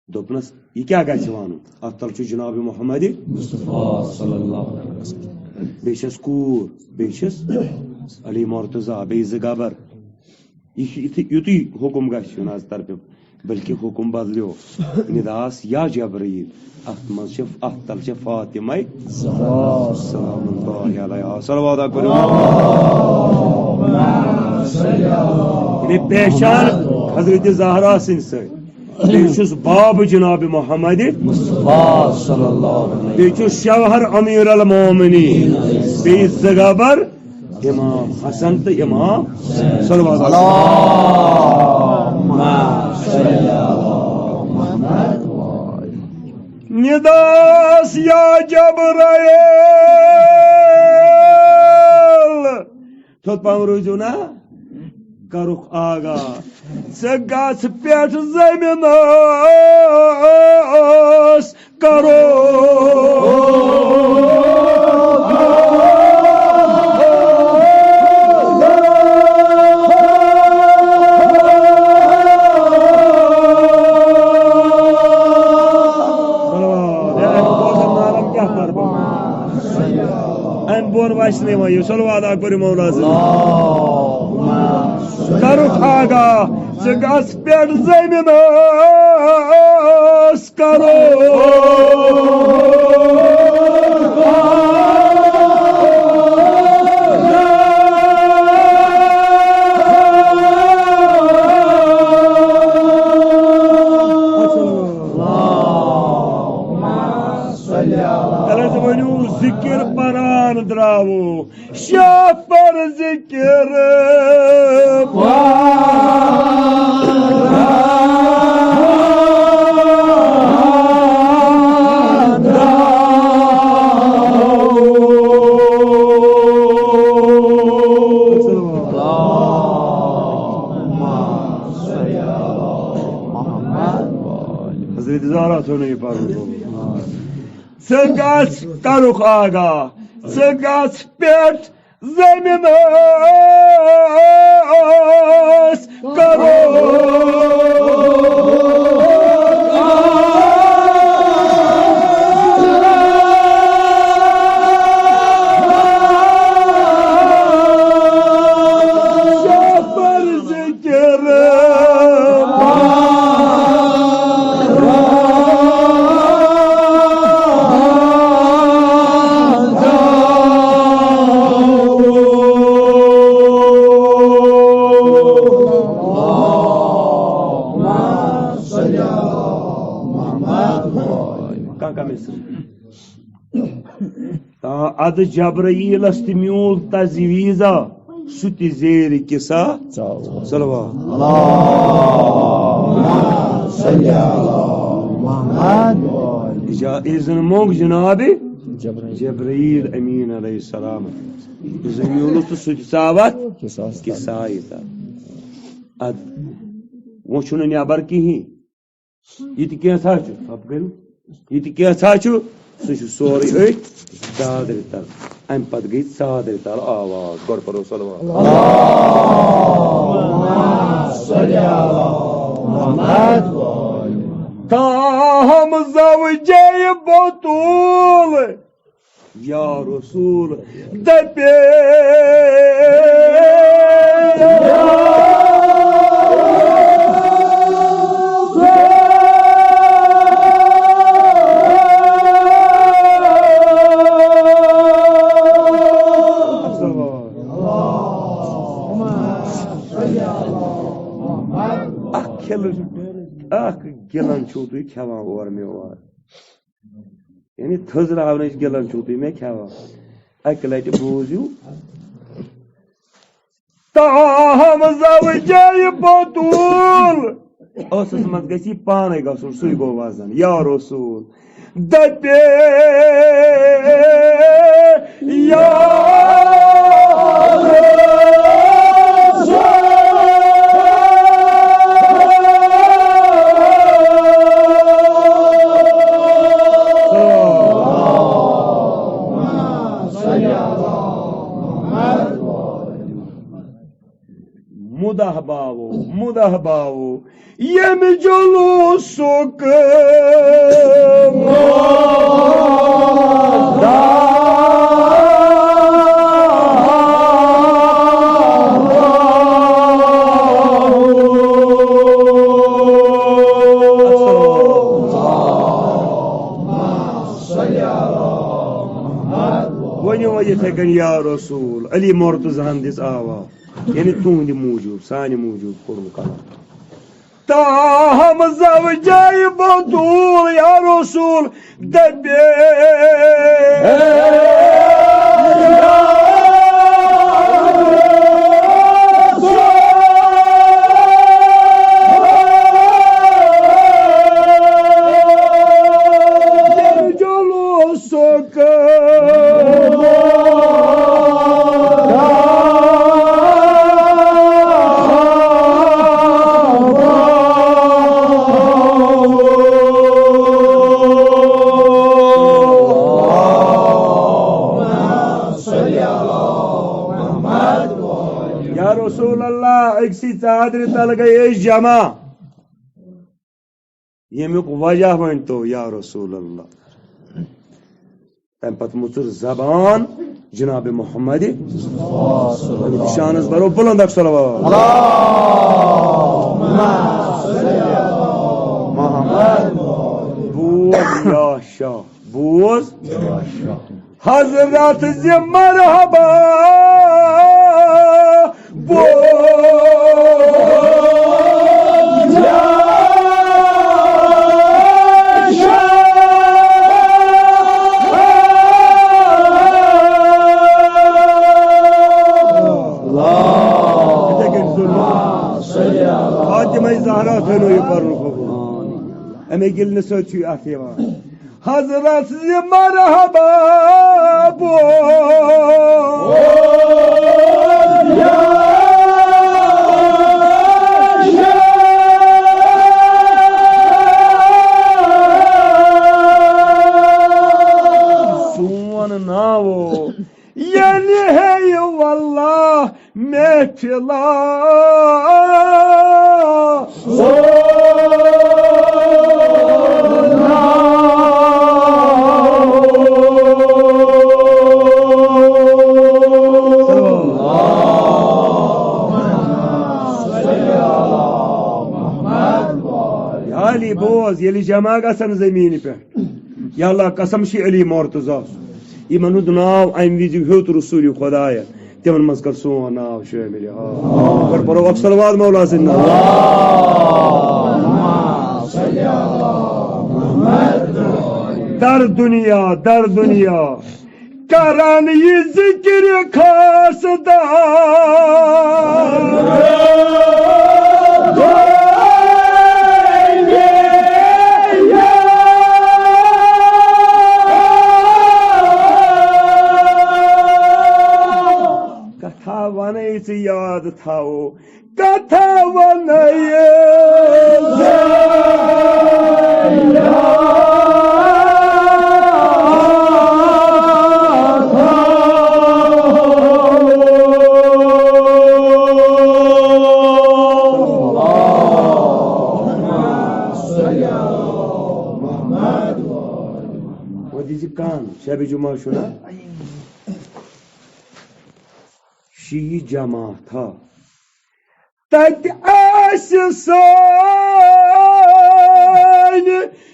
دوٚپنَس، یہِ کیٛاہ گژھِ وَنُن؟ اَتھ تَل چھُ جناب محمد مصطفیٰ صلی اللہ علیہ وسلم۔ بیٚیہِ چھَس کوٗر، بیٚیہِ چھِس علی مرتضیٰ، بیٚیہِ زٕ گبر۔ یہِ چھُ یِتھُے، یُتُے حُکُم گژھِ یُن از طرفہِ، بلکہِ حُکُم بدلیو۔ ندا آسہِ یا جبرائیل، اَتھ منٛز چھِ، اَتھ تَل چھِ فاطمہ زہرا سلام اللہ علیہا۔ صلوات اکھ پٔرِو۔ یعنی پہچان حضرت زہرا سٕنٛدِ سۭتۍ۔ بیٚیہِ چھُس باب جناب محمد مصطفیٰ صلی اللہ علیہ وسلم۔ بیٚیہِ چھُس شوہر امیر المومنین۔ بیٚیہِ زٕ گبر امام حسن تہٕ امام حسین۔ صلوات۔ اللہم صل علی محمد۔ نداس یا جبرائیل۔ تھوٚد پہم روٗزِو نا، کرُکھ آگاہ۔ ژٕ گژھ پٮ۪ٹھ زٔمیٖنَس کرو۔ صلوات۔ یا اَمہِ بوزن نالم کیٛاہ پرٕ بہٕ؟ اَمہِ بۄن وَسہِ نہٕ یِوان یہِ۔ صلوات اکبر مولا زِنٛدٕ۔ کرُکھ آگاہ، ژٕ گژھ پٮ۪ٹھ زٔمیٖنَس کرو۔ اگر ژٕ ؤنِو، ذِکِر پران درٛاوُکھ، شاہ پر ذکر۔ حضرت زہرا ژٕ گژھ کرُکھ آگاہ، ژٕ گژھ پٮ۪ٹھ زٔمیٖنَس کرو۔ کانٛہہ کَمہِ سۭتۍ؟ تا ادٕ جبرائیلس تہِ میوٗل تجویٖزا، سُہ تہِ زیرِ کِسا۔ صلوات۔ اللہم صل علی محمد۔ اجا-، اذن مونٛگ جناب جبرائیل امین علیہ السلام۔ اذن میوٗلُس تہٕ سُہ تہِ ژاو اتھ کِسایہِ تل۔ اد وۄنۍ چھُنہٕ نٮ۪بر کِہیٖنۍ۔ یہِ تہِ کینٛژھا چھُ، ژھۄپہٕ کٔرِو۔ یہِ تہِ کینٛژھا چھُ، سُہ چھُ سورُے أتھۍ ژادرِ تل۔ اَمہِ پتہٕ گٔے ژادرِ تل آواز۔ گۄڈٕ پَرو صلوات۔ اللہم صل علی محمد۔ تاہم زوجے بتول یا رسول دپے۔ اکھ کھلہٕ، اکھ گِلَن چھُو تُہۍ کھٮ۪وان اورٕ مےٚ اورٕ۔ یعنی تھٔز راونٕچ گِلَن چھُو تُہۍ مےٚ کھٮ۪وان۔ اَکہِ لَٹہِ بوٗزِو۔ تاہم زوجے بتول۔ ٲسَس منٛز گژھِ یہِ پانَے گژھُن، سُے گوٚو وزن۔ یا رسول۔ دپے یا مدح باوو، مدح باوو، ییٚمہِ جلوسُک مداح۔ ؤنِو وۄنۍ یِتھَے کٔنۍ، یا رسول، علی مرتضیٰ ہن دِژ آواز۔ یعنی تُہٕنٛدِ موٗجوٗب، سانہِ موٗجوٗب کوٚرُن کلام۔ تاہم زوجے بتول یا رسول دپے۔ جلوسُک یا رسول اللہ، أکسٕے ژادرِ تل گٔے أسۍ جمع۔ ییٚمیُک وجہ ؤنۍ تو یا رسول اللہ۔ تَمہِ پتہٕ مُژُر زبان جناب محمد۔ شانس برو بلند اکھ صلوات۔ محمد۔ بوز یا شاہ، بوز۔ حضرت زِ مرحبا بول۔ یِتھَے کٔنۍ ضروٗر۔ فاطمہ زہرا تھٲینو یہِ پَرُن قبوٗل۔ اَمے گِلنہٕ سۭتۍ چھُ یہِ اَتھ یِوان۔ حضرت زِ مرحبا بول۔ پٮ۪ٹھ لا علی بوز، ییٚلہِ جمع گژھن زٔمیٖنہِ پٮ۪ٹھ، یا اللہ قسم چھِ علی مرتضیٰ، یِمن ہُنٛد ناو اَمہِ وِزِ ہیوٚت رسول خدایَن، تِمن منٛز کر سون ناو شٲمِل۔ آ۔ گۄڈٕ پرو اکھ صلوات مولا سٕنٛدِ ناوٕ۔ در دنیا، در دنیا، کران یہِ ذکر خاص دار۔ کتھا ونے ژٕ یاد تھاوو، کتھا ونے۔ وۄنۍ دِژ یہِ کن، شبِ جمعہ چھُنہ؟ شیعہ جماعت ہا۔ تتہِ آسہِ سٲنۍ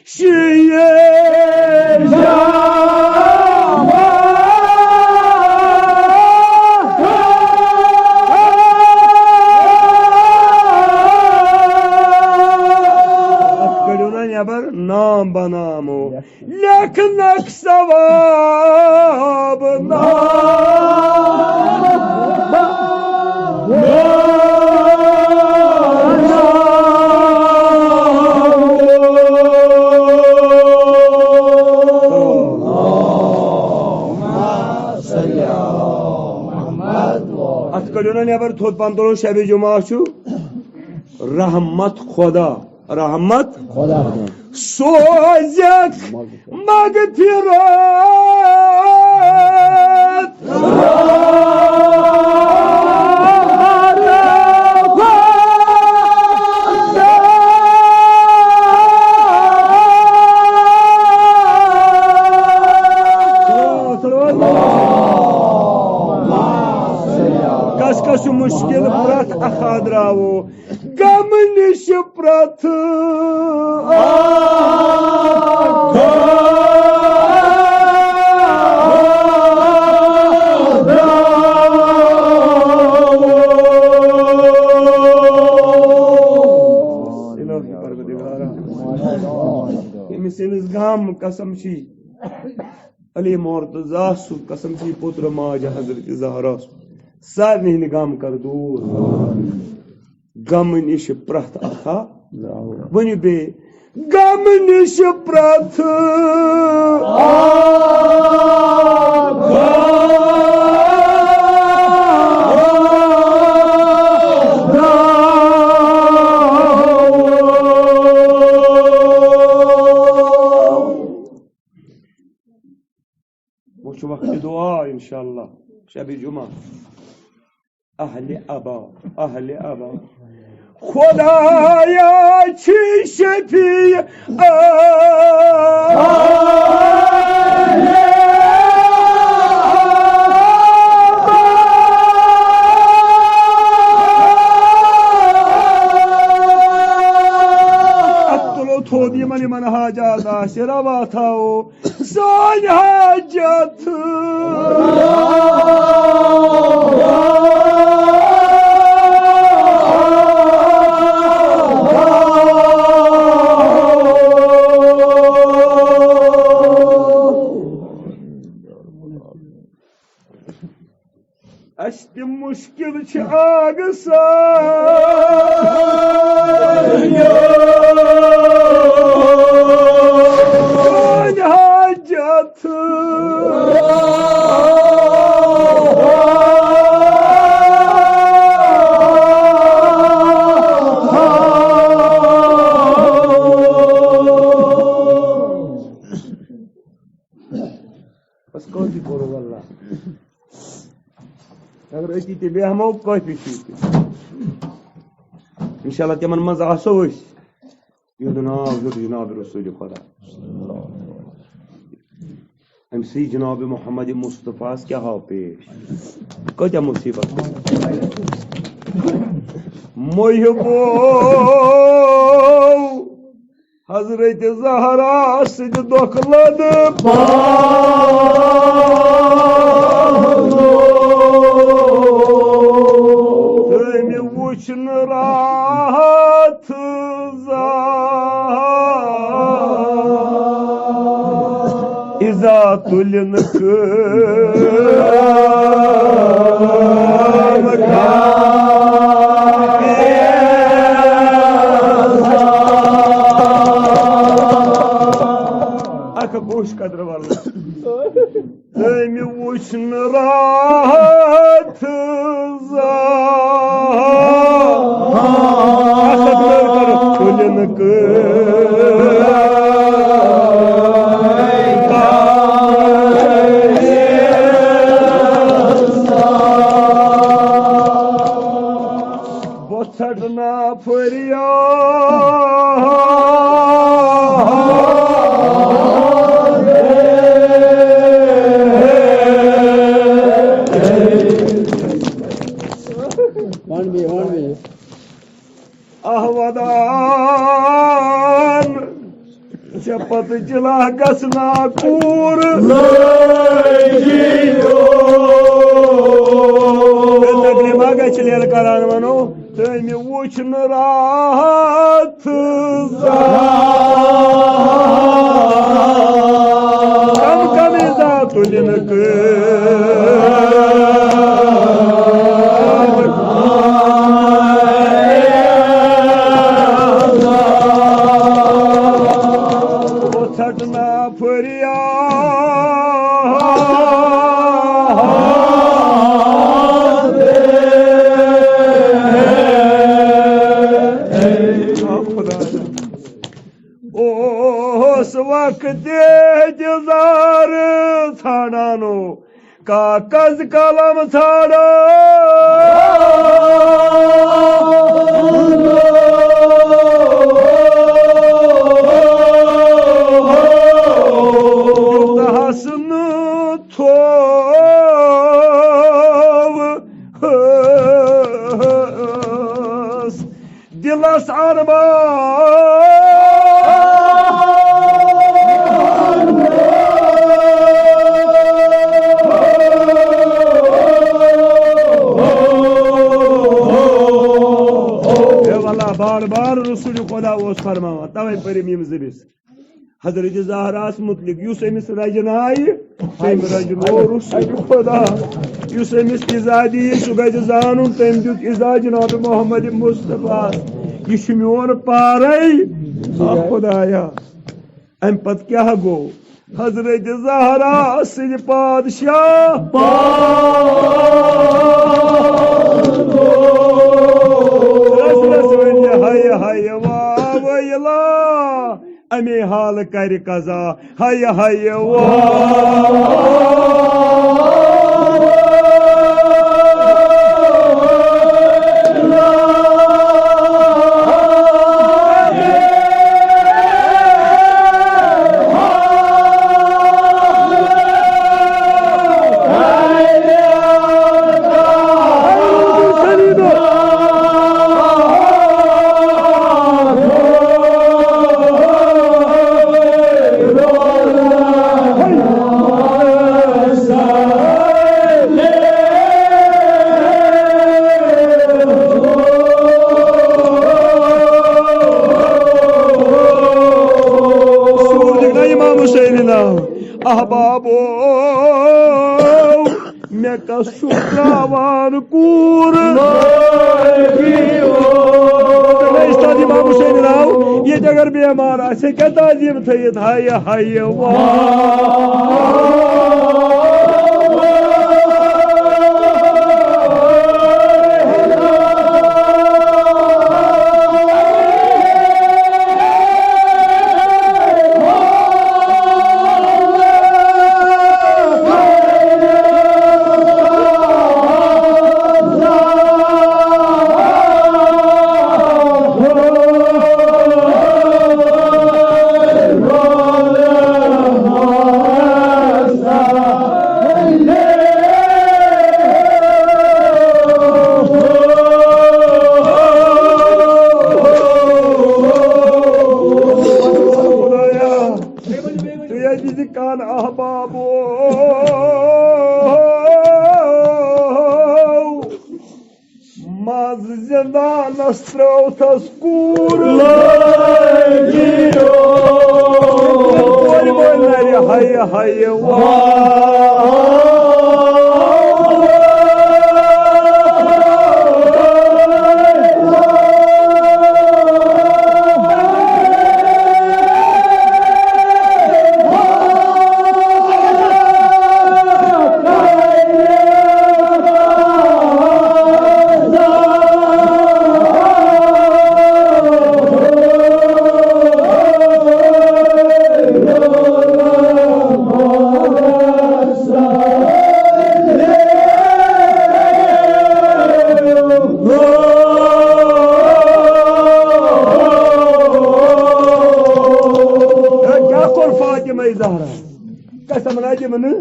شیعہ جماعت۔ اتھ کٔڑِو نا نٮ۪بر نام بنامو۔ لیکھنک ثواب نام۔ اتھ کٔڑِو نا نٮ۪بر تھوٚد پہن تُلو، شبِ جمعہ چھُ رحمت خدا۔ رحمت خدا۔ سوزکھ مغفرت۔ کس کس چھُ مشکل پرٛتھ اکھ خٲدراوو؟ غم نِش پرٛتھ اکھ۔ الٰہی پروردگارا، ییٚمِس ییٚمِس غم قسم چھی، علی مرتضیٰ سُنٛد قسم چھی، پُتر ماجہِ حضرت زہرا سُنٛد، سارنٕے ہٕنٛدۍ غم کر دوٗر۔ غم نِش پرٛتھ اکھا۔ ؤنِو بیٚیہِ۔ غم نِش پرٛتھ اکھا۔ وۄنۍ چھُ وقتِ دُعا انشاءاللہ، شبِ جمعہ۔ اہلِ عبا، اہلِ عبا۔ خدایا چھی شفیع اہلِ عبا۔ اتھ تُلو تھوٚد یِمن، یِمن حاجات آسہِ روا تھاوو۔ سٲنۍ حاجت۔ اسہِ تہِ مُشکِل چھِ آگہٕ سان۔ سٲنۍ حاجت۔ بس کٲفی کوٚرُکھ اللہ۔ اگر أتی تہِ بیٚہمو، کٲفی چھُ یہِ تہِ۔ انشاءاللہ تِمن منٛز آسو أسۍ۔ یُہُنٛد ناو ہیوٚت جناب رسول خدا۔ أمۍ سٕے جناب محمد مصطفیٰ ہس کیٛاہ آو پیش؟ کۭتیٛاہ مصیبت۔ محبو حضرت زہرا سٕنٛدِ دۄکھٕ لد۔ تٔمۍ وُچھ نہٕ راتھ زانٛہہ۔ اِزا تُلِن کٲم۔ اکھ گوش قدر واللہ۔ تٔمۍ وُچھ نہٕ راتھ زانٛہہ۔ اَتھ سۭتۍ کٔر، کٔر، تُلِن کٔر۔ بہٕ ژھٹنا فریاد۔ وَن بیٚیہِ، وَن بیٚیہِ۔ آہ ودان۔ ژےٚ پتہٕ جلا گژھنا کوٗر۔ تقریبا گژھِ لیل کران ونو، تٔمۍ وُچھ نہٕ راتھ زانٛہہ۔ کم کم عزت تُلِن کٔر۔ ژھٹنا فریاد۔ اوس وقت انتظار ژھانڈانو، کاغذ قلم ژھانڈان۔ یوٗتاہ حسنہٕ تھوٚو دِلس ارمان۔ اے واللہ، بار بار رسول خدا اوس فرماوان، توے پٔرِم یِم زٕ بِس۔ حضرت زہراہس متعلق، یُس أمِس رجنایہِ، تٔمۍ رجنو رسول خدا۔ یُس أمِس اِزا دِیہِ، سُہ گژھِ زانُن، تٔمۍ دیُت اِزا جناب محمد مصطفیٰ۔ یہِ چھُ میون پارے۔ آ خدایا، اَمہِ پتہٕ کیٛاہ گوٚو؟ حضرت زہرا سٕنٛدِ پادشاہ۔ رس رس ؤنہِ ہَے ہَے واویلا۔ اَمے حال کَرِ قضا۔ ہَے ہَے واویلا۔ سوٗزِکھ نا امام حسینِ ناو۔ احبابو، مےٚ کس چھُ تراوان کوٗر؟ اے استاد امام حسین راو، ییٚتہِ اگر بیمار آسہِ، ہیٚکیٛاہ تعظیم تھٲیِتھ؟ ہایہِ ہایہِ واہ۔ تُہۍ ٲسۍ زِ کان احبابو، منٛز زِندانس ترٛٲوتھس کوٗر۔ لٲگِو کورِ وٲلۍ نرِ ہَیہِ ہَیہِ وار۔ کیٛاہ کوٚر فاطمہ زہرا؟ قسم نہ دِمہٕ نہٕ،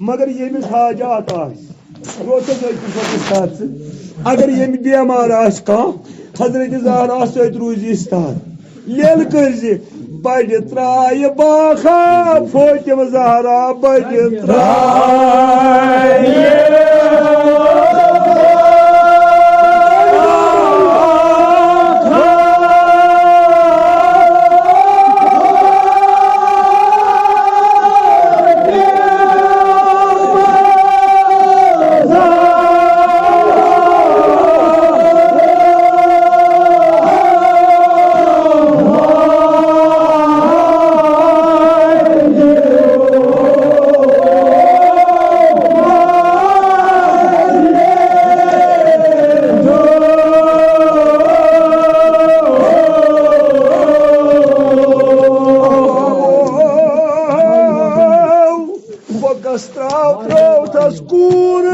مگر ییٚمِس حاجات آسہِ، روزس أکِس وقتس ساتھ ژٕ۔ اگر ییٚمہِ بیمار آسہِ کانٛہہ، حضرت زہرا سۭتۍ روٗزِ استاد۔ لیلہٕ کٔرزِ، بڑِ ترایہِ باخا، فاطمہ زہرا بڑِ ترایہِ۔ بۄکس ترٛاو ترٛٲوتھس کوٗر۔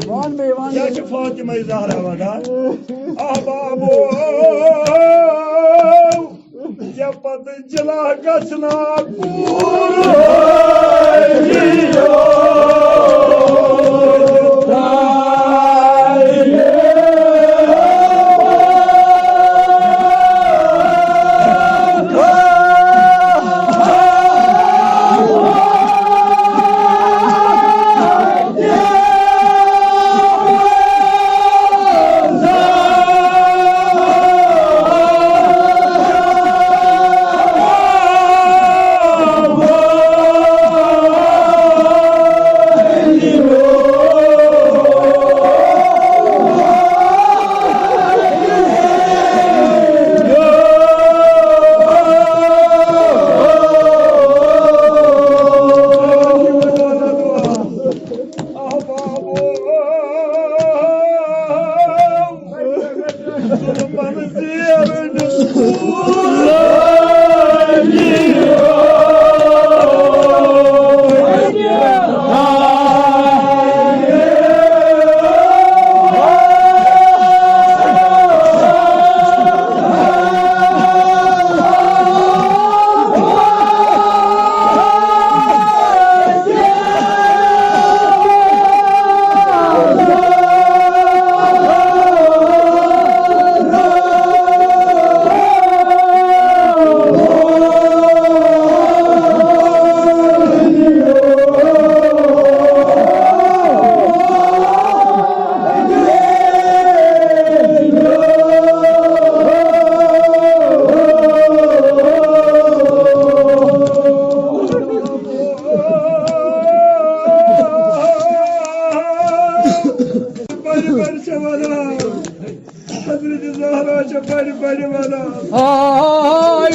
وَن بیٚیہِ، وَن۔ یہِ چھِ فاطمہ زہرا وَنان۔ احبابو، یہِ پتہٕ جلا گژھنا کوٗر۔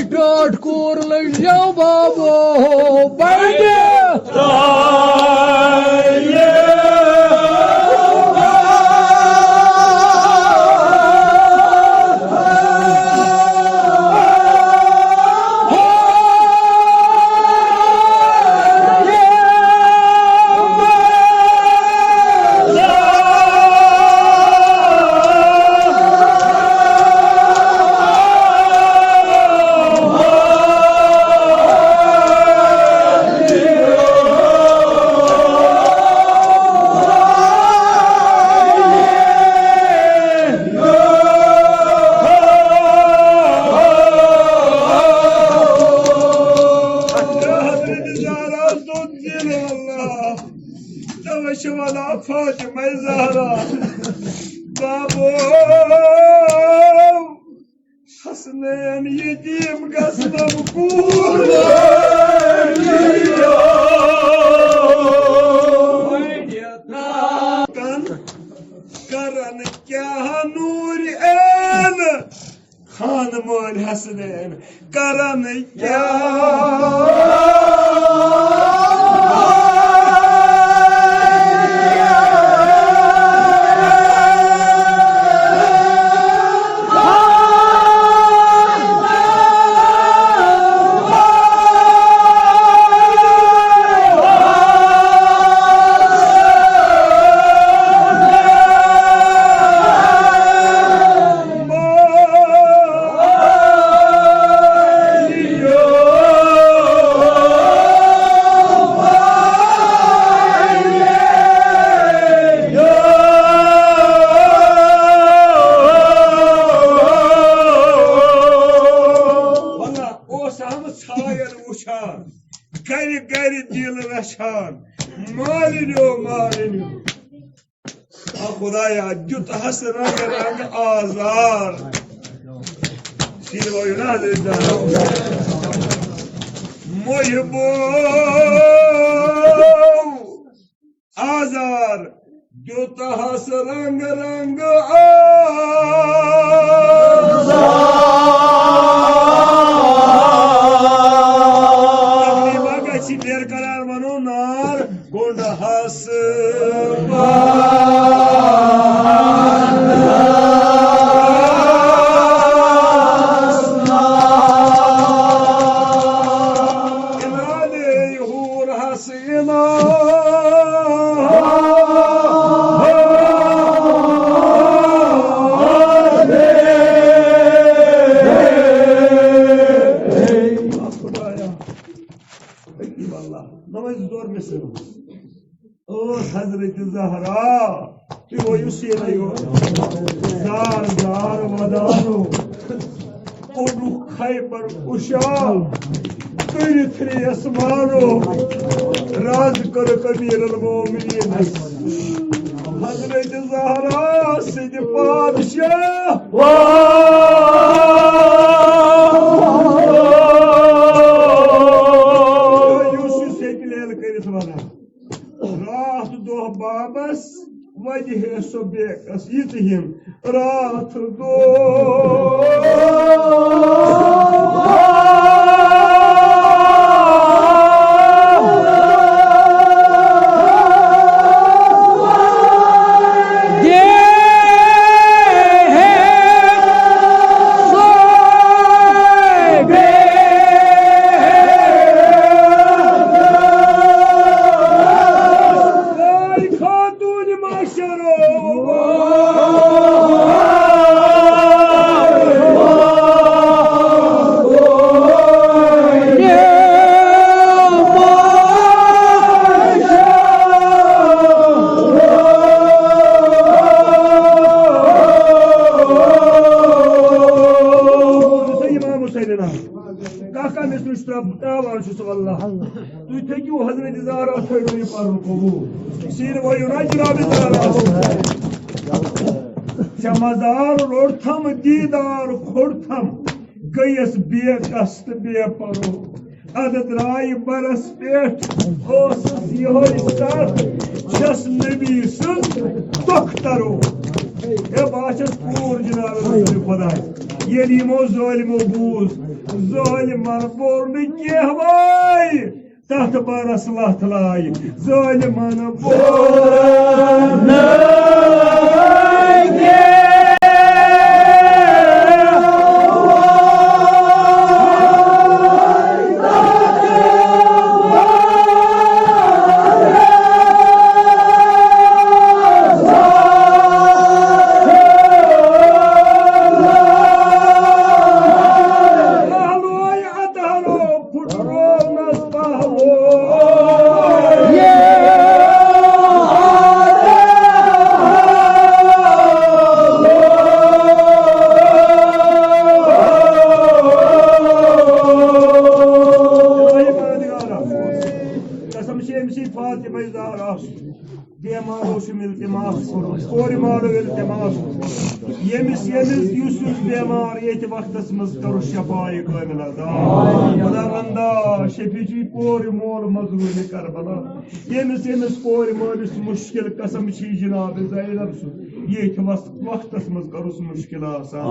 ٹاٹھ کوٗر لٔجیو بابو بڑِ۔ توے چھِ وَنان فاطمہ زہرا، بابو حسنین یتیم گژھنم کوٗر۔ کن کرن کیٛاہ نوٗر عین خان مٲلۍ حسنین کرن کیٛاہ۔ اوس آمُت ژھایَن وٕچھان، گَرِ گَرِ دِل رَچھان، مالِنیو، مالِنیو۔ آ خدایا، دیُت ہس رنگ رنگ آزار۔ سیٖنہٕ وٲیِو نا حضرت زہرا۔ محبو آزار، دیُت ہس رنگ رنگ آزار۔ تکلیف ما گژھِ، بے قرار بنو نار۔ گنڈہس اللہ، نماز دور مصر۔ او حضرت زہرا، تُہۍ وٲیِو سیٖنَے یور۔ زار زار ودانو، کوٚڑُکھ خیبر کُشال، کٔرِتھ ریس مانو، راز کٔرٕکھ امیر المومنین حضرت زہرا سٕنٛدِ پادشاہ۔ یُس یہِ سیٚکہِ لیل کٔرِتھ ونان۔ راتھ دۄہ بابس ودِ ہے سۄ بیکس یِتہٕ ہِم راتھ دۄہ۔ کانٛہہ کانٛہہ مےٚ سۭتۍ چھُ ترٛاو-، ترٛاوان چھُس، واللہ۔ تُہۍ تھٔکِو حضرت زہرا، تھٲیِو یہِ پَرُن قبوٗل۔ سیٖنہٕ وٲیِو نا جناب زہرا۔ ژےٚ مزار روٚٹتھم، دیٖدار کھوٚٹتھم، گٔیَس بے کس تہٕ بے پَرو۔ اَدٕ درٛایہِ بَرَس پٮ۪ٹھ، اوسُس یِہوٚے سَتھ، چھَس نبی سٕنٛز تۄختَرو۔ ہے، بہٕ ہا چھَس کوٗر جناب رسول خۄداے۔ ییٚلہِ یِمو ظٲلمو بوٗز، ظٲلمن بوٚر نہٕ کینٛہہ وٲے، تتھ بارس لتھ لایہِ۔ ظٲلمن بوٚر نہٕ کینٛہہ وٲے۔ قسم چھِ أمۍ سٕے فاطمہ زہرا۔ بیمار اوسُم التماس کوٚرمُت، کورِ مالو التماس کوٚرمُت۔ ییٚمِس، ییٚمِس، یُس، یُس بیمار ییٚتہِ وقتس منٛز کرُس شفایہِ کامل عطا۔ خداوندا، شفیع چھُے کورِ مول مظلوم کربلا۔ ییٚمِس، ییٚمِس کورِ مٲلِس مُشکِل قسم چھُے جناب زینب سُنٛد، ییٚتھۍ وس-، وقتس منٛز کرُس مُشکِل آسان۔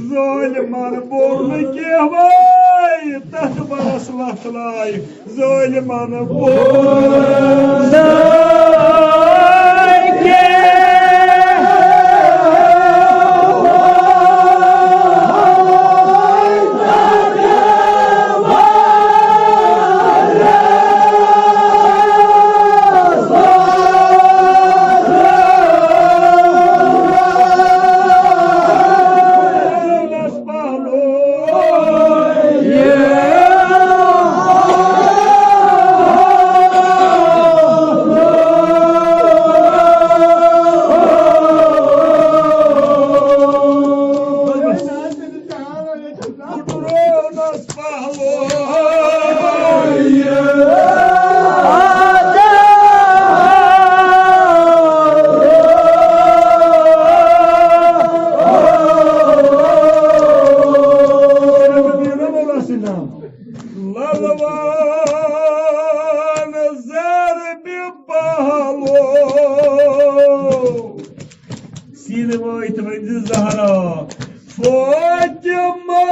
ظٲلمن بوٚر نہٕ کینٛہہ وٲے، تتھ بارس لتھ لایہِ۔ ظٲلمن بوٚر نہٕ کینٛہہ۔ للوان زربِ پہلو۔ سیٖنہٕ وٲتۍ ؤنۍ زِ زہرا فاطمہ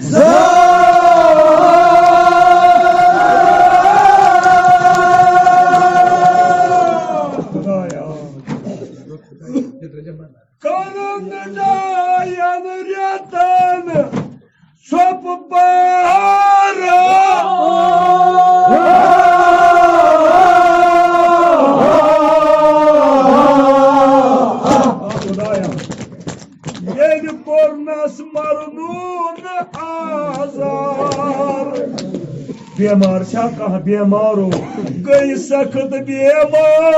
زہرا۔ خدایا۔ کٔرٕن ڈاین رٮ۪تن ژھۄپہٕ پارٕ۔ خدایا۔ ییٚلہِ کوٚرنس مرنُن آزار۔ بیمار چھا کانٛہہ بیمارو؟ گٔے سخت بیمار۔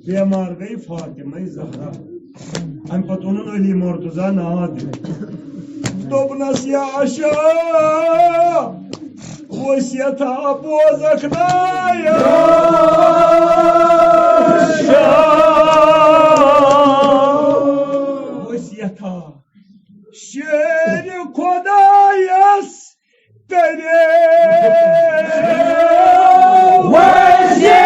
بیمار گٔے فاطمہ زہرا۔ امہِ پتہٕ اوٚنُن علی مرتضیٰ ناد۔ دوٚپنس، یا عشا، وصیتا بوزکھ نا یا عشا۔ وصیتا شیر خدایس تیرے وسیع۔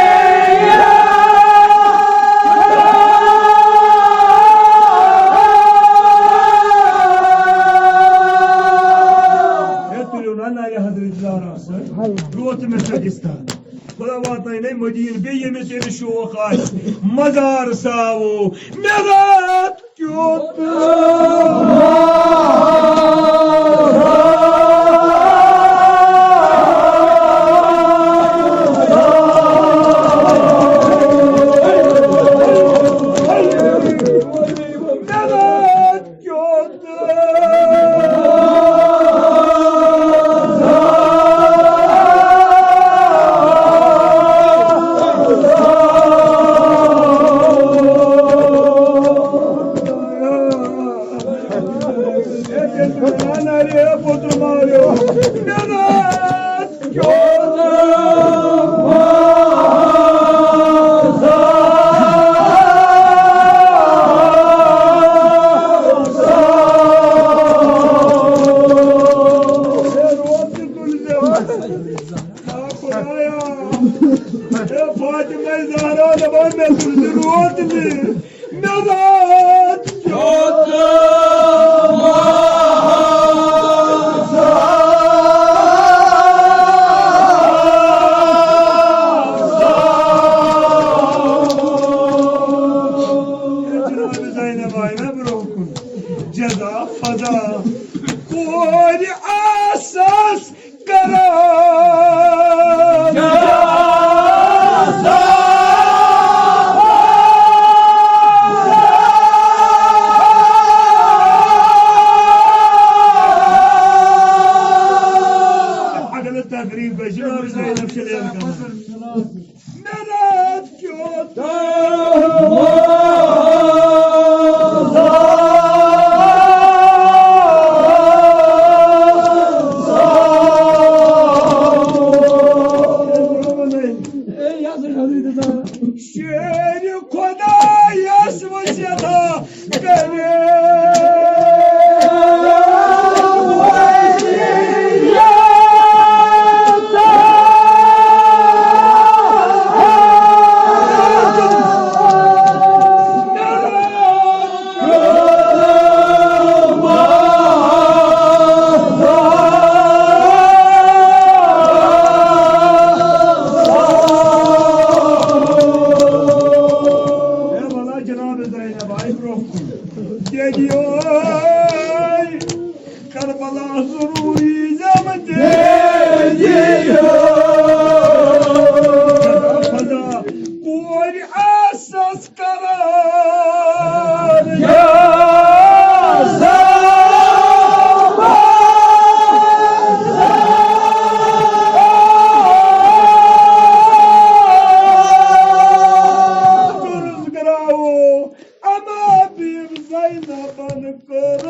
ہے، تُلِو نا نارِ حضرت زہرا سۭتۍ۔ روت مےٚ سۭتۍ استاد۔ خدا واتناوِ نے مدیٖنہٕ بیٚیہِ ییٚمِس، ییٚمِس شوق آسہِ مزار ساوو۔ مےٚ راتھ کیُتھ جزا فضا کورِ آسس کران۔ اگر نہٕ تقریٖب گژھِ، جناب زینب چھِ لین کران۔ مےٚ راتھ کیُتھ شیرِ خۄدایس وصیت کٔرِتھ۔ اے ولا جناب زینب آیہِ برونٛہہ کُن۔ تیٚلہِ یوے کربلا ضروٗری زٮ۪مہٕ تیٚلہِ یوے۔ خدا کورِ آسس کران۔ یا زمان۔ کُرُس گراوو اما بیم زینبن کٔر۔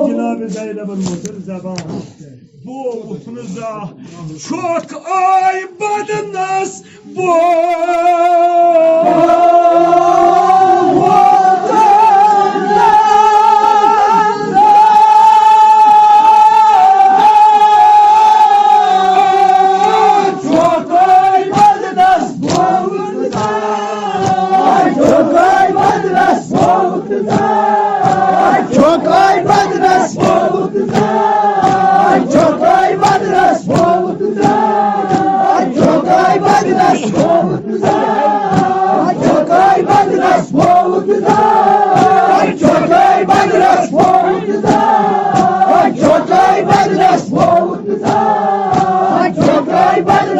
جناب زینبن مٔدٕر زبان۔ بہٕ ووٚتھُس نہٕ زانٛہہ۔ چھۄکھ آے بدنس بہٕ ووٚتھُس نہٕ۔ چھۄکھ آے بدنس بہٕ ووٚتھُس نہٕ۔ چھۄکھ آے بدنس بہٕ ووٚتھُس نہٕ۔ چھۄکھ آے بدنس بہٕ ووٚتھُس نہٕ۔ چھۄکھ آے بدنس بہٕ ووٚتھُس نہٕ۔ چھۄکھ آے بدنس بہٕ ووٚتھُس نہٕ۔ چھۄکھ آے بدنس بہٕ ووٚتھُس نہٕ۔ چھۄکھ آے بدنس بہٕ ووٚتھُس نہٕ۔ چھۄکھ آے بدنس بہٕ ووٚتھُس نہٕ۔ چھۄکھ آے بدنس بہٕ ووٚتھُس نہٕ۔ چھۄکھ آے بدنس بہٕ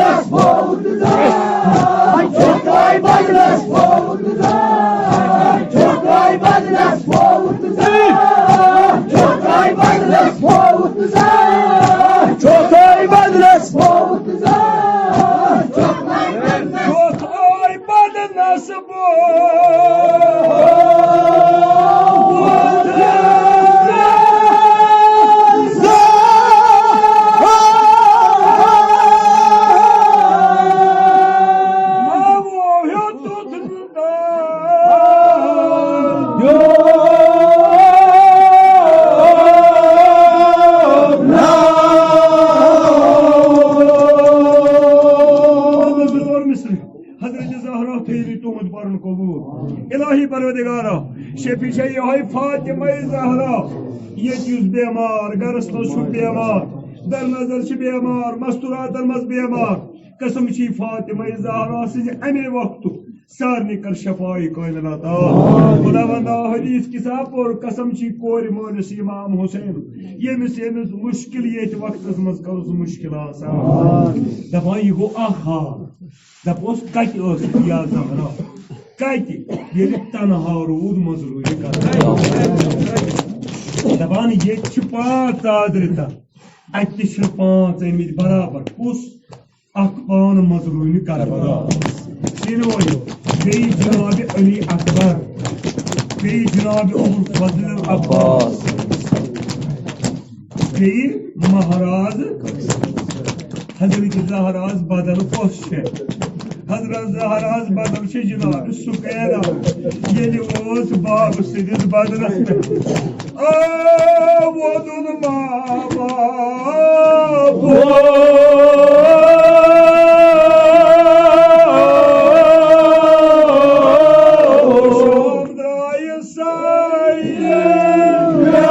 ووٚتھُس نہٕ۔ چھۄکھ آے بدنس بہٕ ووٚتھُس نہٕ۔ چھۄکھ آے بدنس بہٕ ووٚتھُس نہٕ۔ چھۄکھ آے بدنس بہٕ ووٚتھُس نہٕ۔ چھۄکھ آے بدنس بہٕ ووٚتھُس نہٕ۔ حضرت زہرا تھٲیِو تُہُنٛد پَرُن قبوٗل۔ الٰہی پروردگارا، شفیع چھےٚ یِہوٚے فاطمہ زہرا۔ ییٚتہِ یُس بٮ۪مار، گَرَس منٛز چھُ بٮ۪مار، در نظر چھِ بٮ۪مار، مستوٗراتَن منٛز بٮ۪مار۔ قسم چھِ فاطمہ زہرا سٕنٛزِ اَمے وقتُک۔ سارنٕے کر شفاعی کٲمِل عطا۔ خداوندا حدیث کِسا پوٚر، قسم چھی کورِ مٲلِس امام حسین، ییٚمِس، ییٚمِس مُشکِل ییٚتہِ وقتس منٛز کٔرٕس مُشکِل آسان۔ دپان یہِ گوٚو اکھ حال۔ دپوس کتہِ ٲسٕکھ یا زہرا؟ کتہِ؟ ییٚلہِ تنہا روٗد منٛز روٗدِ کران۔ دپان ییٚتہِ چھِ پانٛژھ ژادرِ تتھ، اتہِ تہِ چھِ پانٛژھ أنمٕتۍ برابر۔ کُس؟ اکھ پان منٛز روٗنہِ کربلا۔ سیٖنہٕ وٲلِو۔ بیٚیہِ جناب علی اکبر۔ بیٚیہِ جناب ابوالفضل العباس۔ بیٚیہِ مہراز حضرت زہراز بدل کۄس چھےٚ؟ حضرت زہراز بدل چھِ جناب سُکینا۔ ییٚلہِ اوس باب سٕنٛدِس بدنس پٮ۪ٹھ۔ آ، وودُن ما بابو۔ شام درٛایہِ سایہِ میٛانہِ۔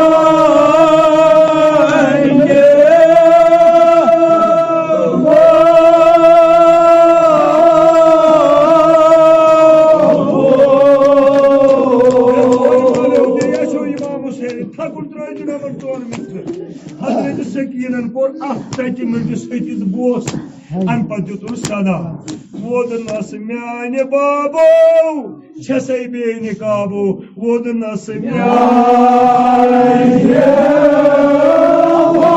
تتہِ مٔنٛزِس ۂتِس بوس۔ امہِ پتہٕ دیُتُن صدا، وودنس میانہِ بابو، چھسے بے نقابو، وودنس میانہِ بابو۔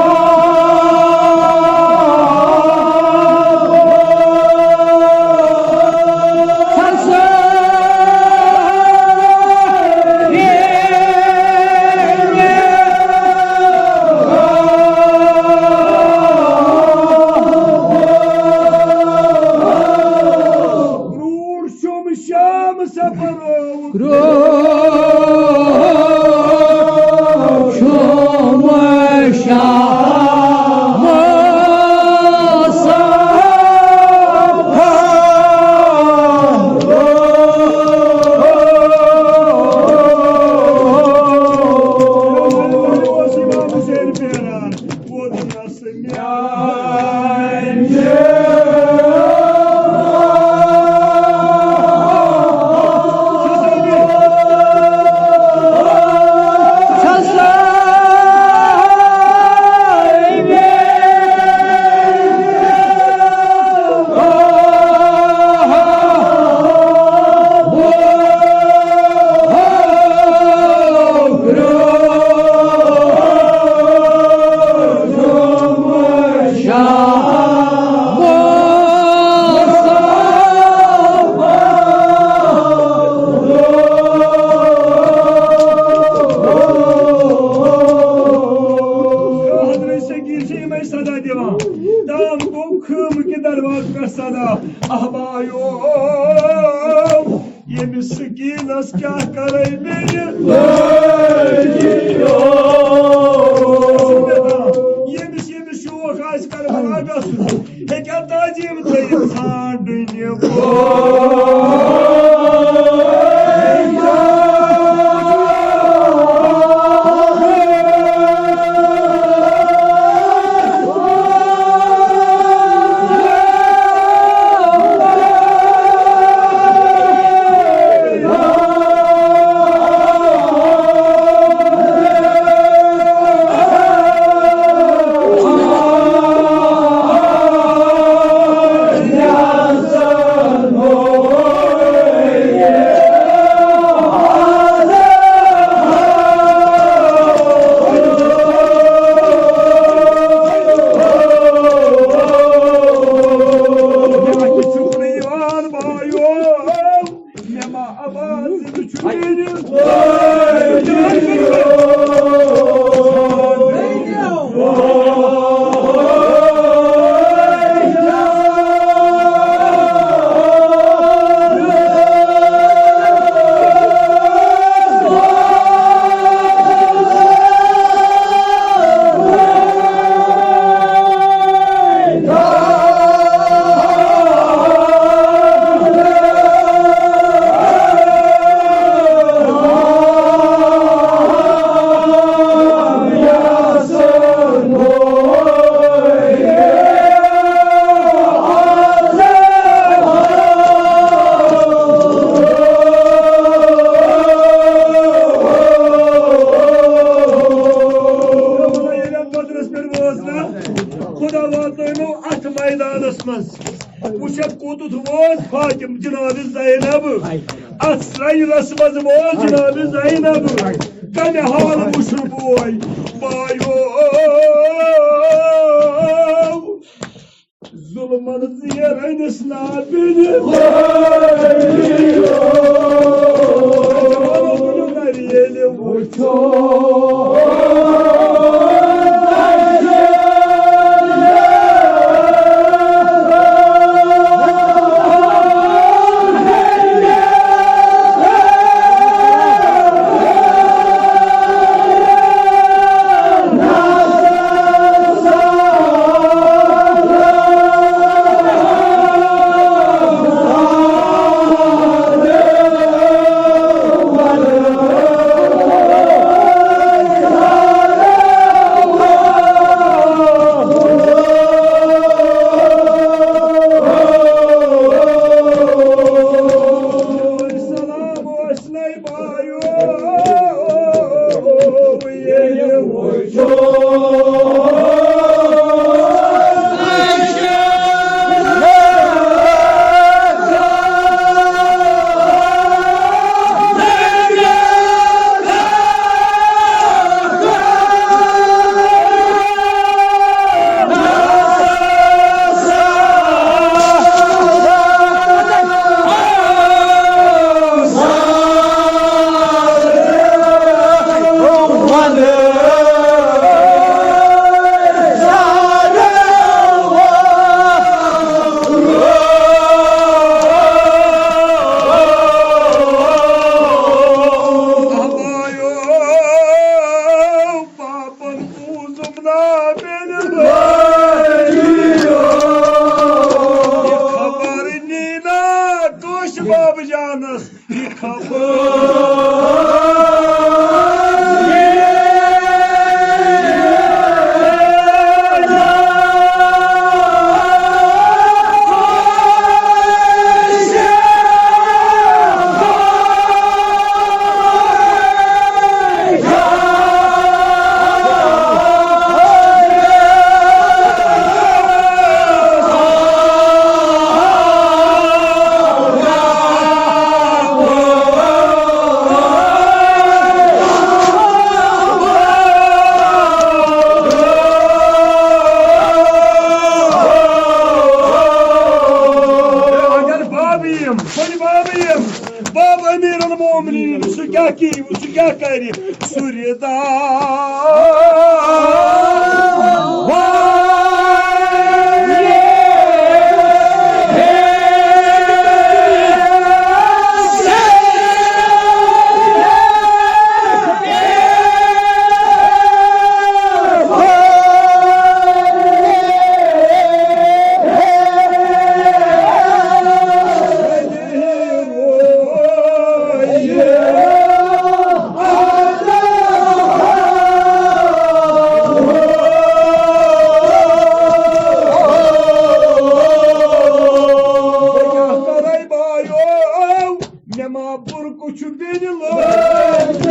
کرٛوٗر چھُم شام سفر آوُت۔ کرٛوٗر چھُم شام سفر۔ اوس امام حسین پھیران، ووت حضرت سکین چھِ یِمَے صدا دِوان۔ تام گوٚو خٲمہٕ کہِ دروازٕ پٮ۪ٹھ صدا، اہبایو، ییٚمِس سکیٖنَس کیٛاہ کَرَے بیٚیہِ؟ ییٚمِس، ییٚمِس شوق آسہِ کربلا گژھُن، ہیٚکیٛاہ تعظیٖم تھٲیِتھ ژھانٛڈٕنۍ؟ خدا واتنٲونو اتھ میدانس منٛز۔ وٕچھ، کوٚت ووت فاطمہ جناب زینب۔ اتھ سرینس منٛز ووت جناب زینب۔ کمہِ حال وٕچھُن بوے بایو؟ ظلمن زیرنس نابِنہِ۔ ییٚلہِ وٕچھو اگر باب یِم، بٔڑۍ باب یِم، باب امیر المومنین، سُہ کیٛاہ کی، سُہ کیٛاہ کرِ؟ سُہ رِدا۔ مےٚ ما بُرکہٕ چھُ بیٚنہِ لٲگِتھ۔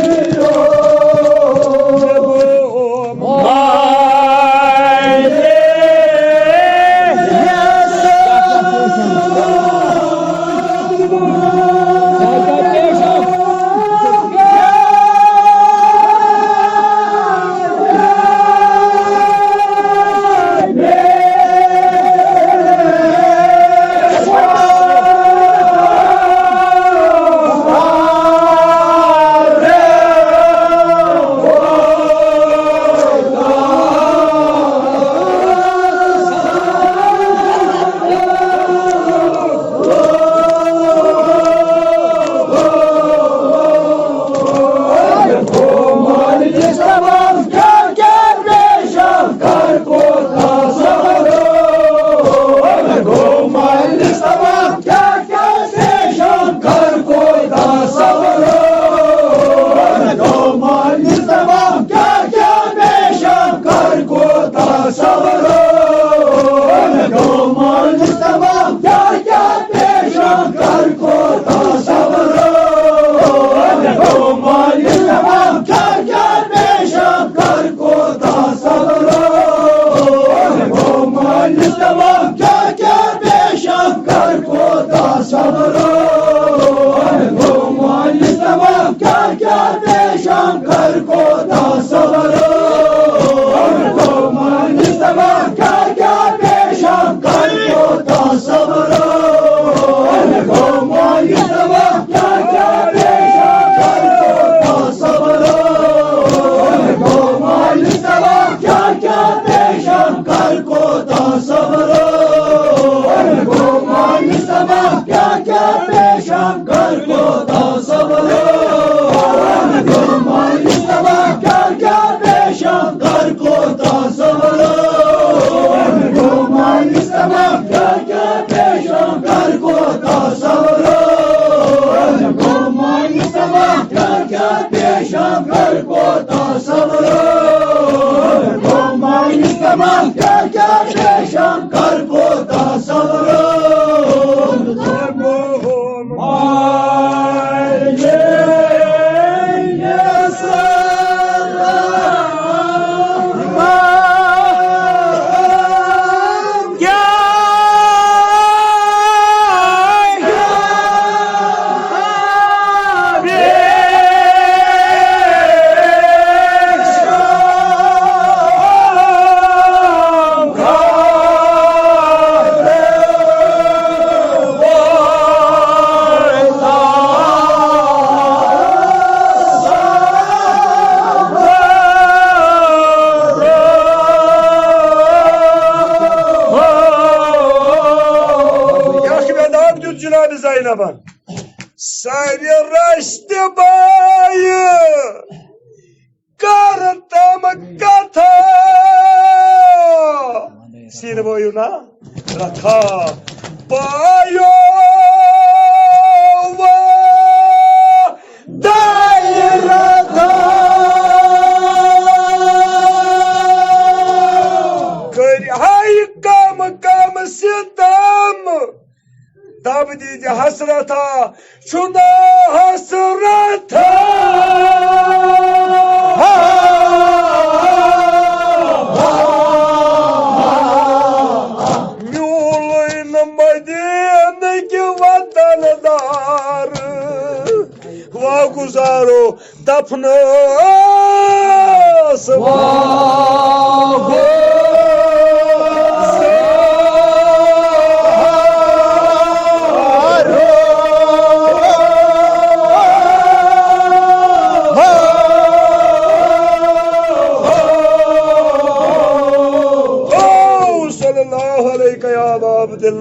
بیٛاکھ چھُ مےٚ ناو دیُت جناب زینبن۔ سارِ رشتہٕ بایہِ کر تم کتھا۔ سیٖنہٕ بٲیِو نا رتھا۔ بایو مقام ستم، تب دیجہِ حسرتھا، چھُنہ حسرتھا۔ میولٕے نہٕ مدینٕکۍ وطن دار، واگُزارو دفنس واگو۔ صلی اللہ علیک یا ابا عبداللہ۔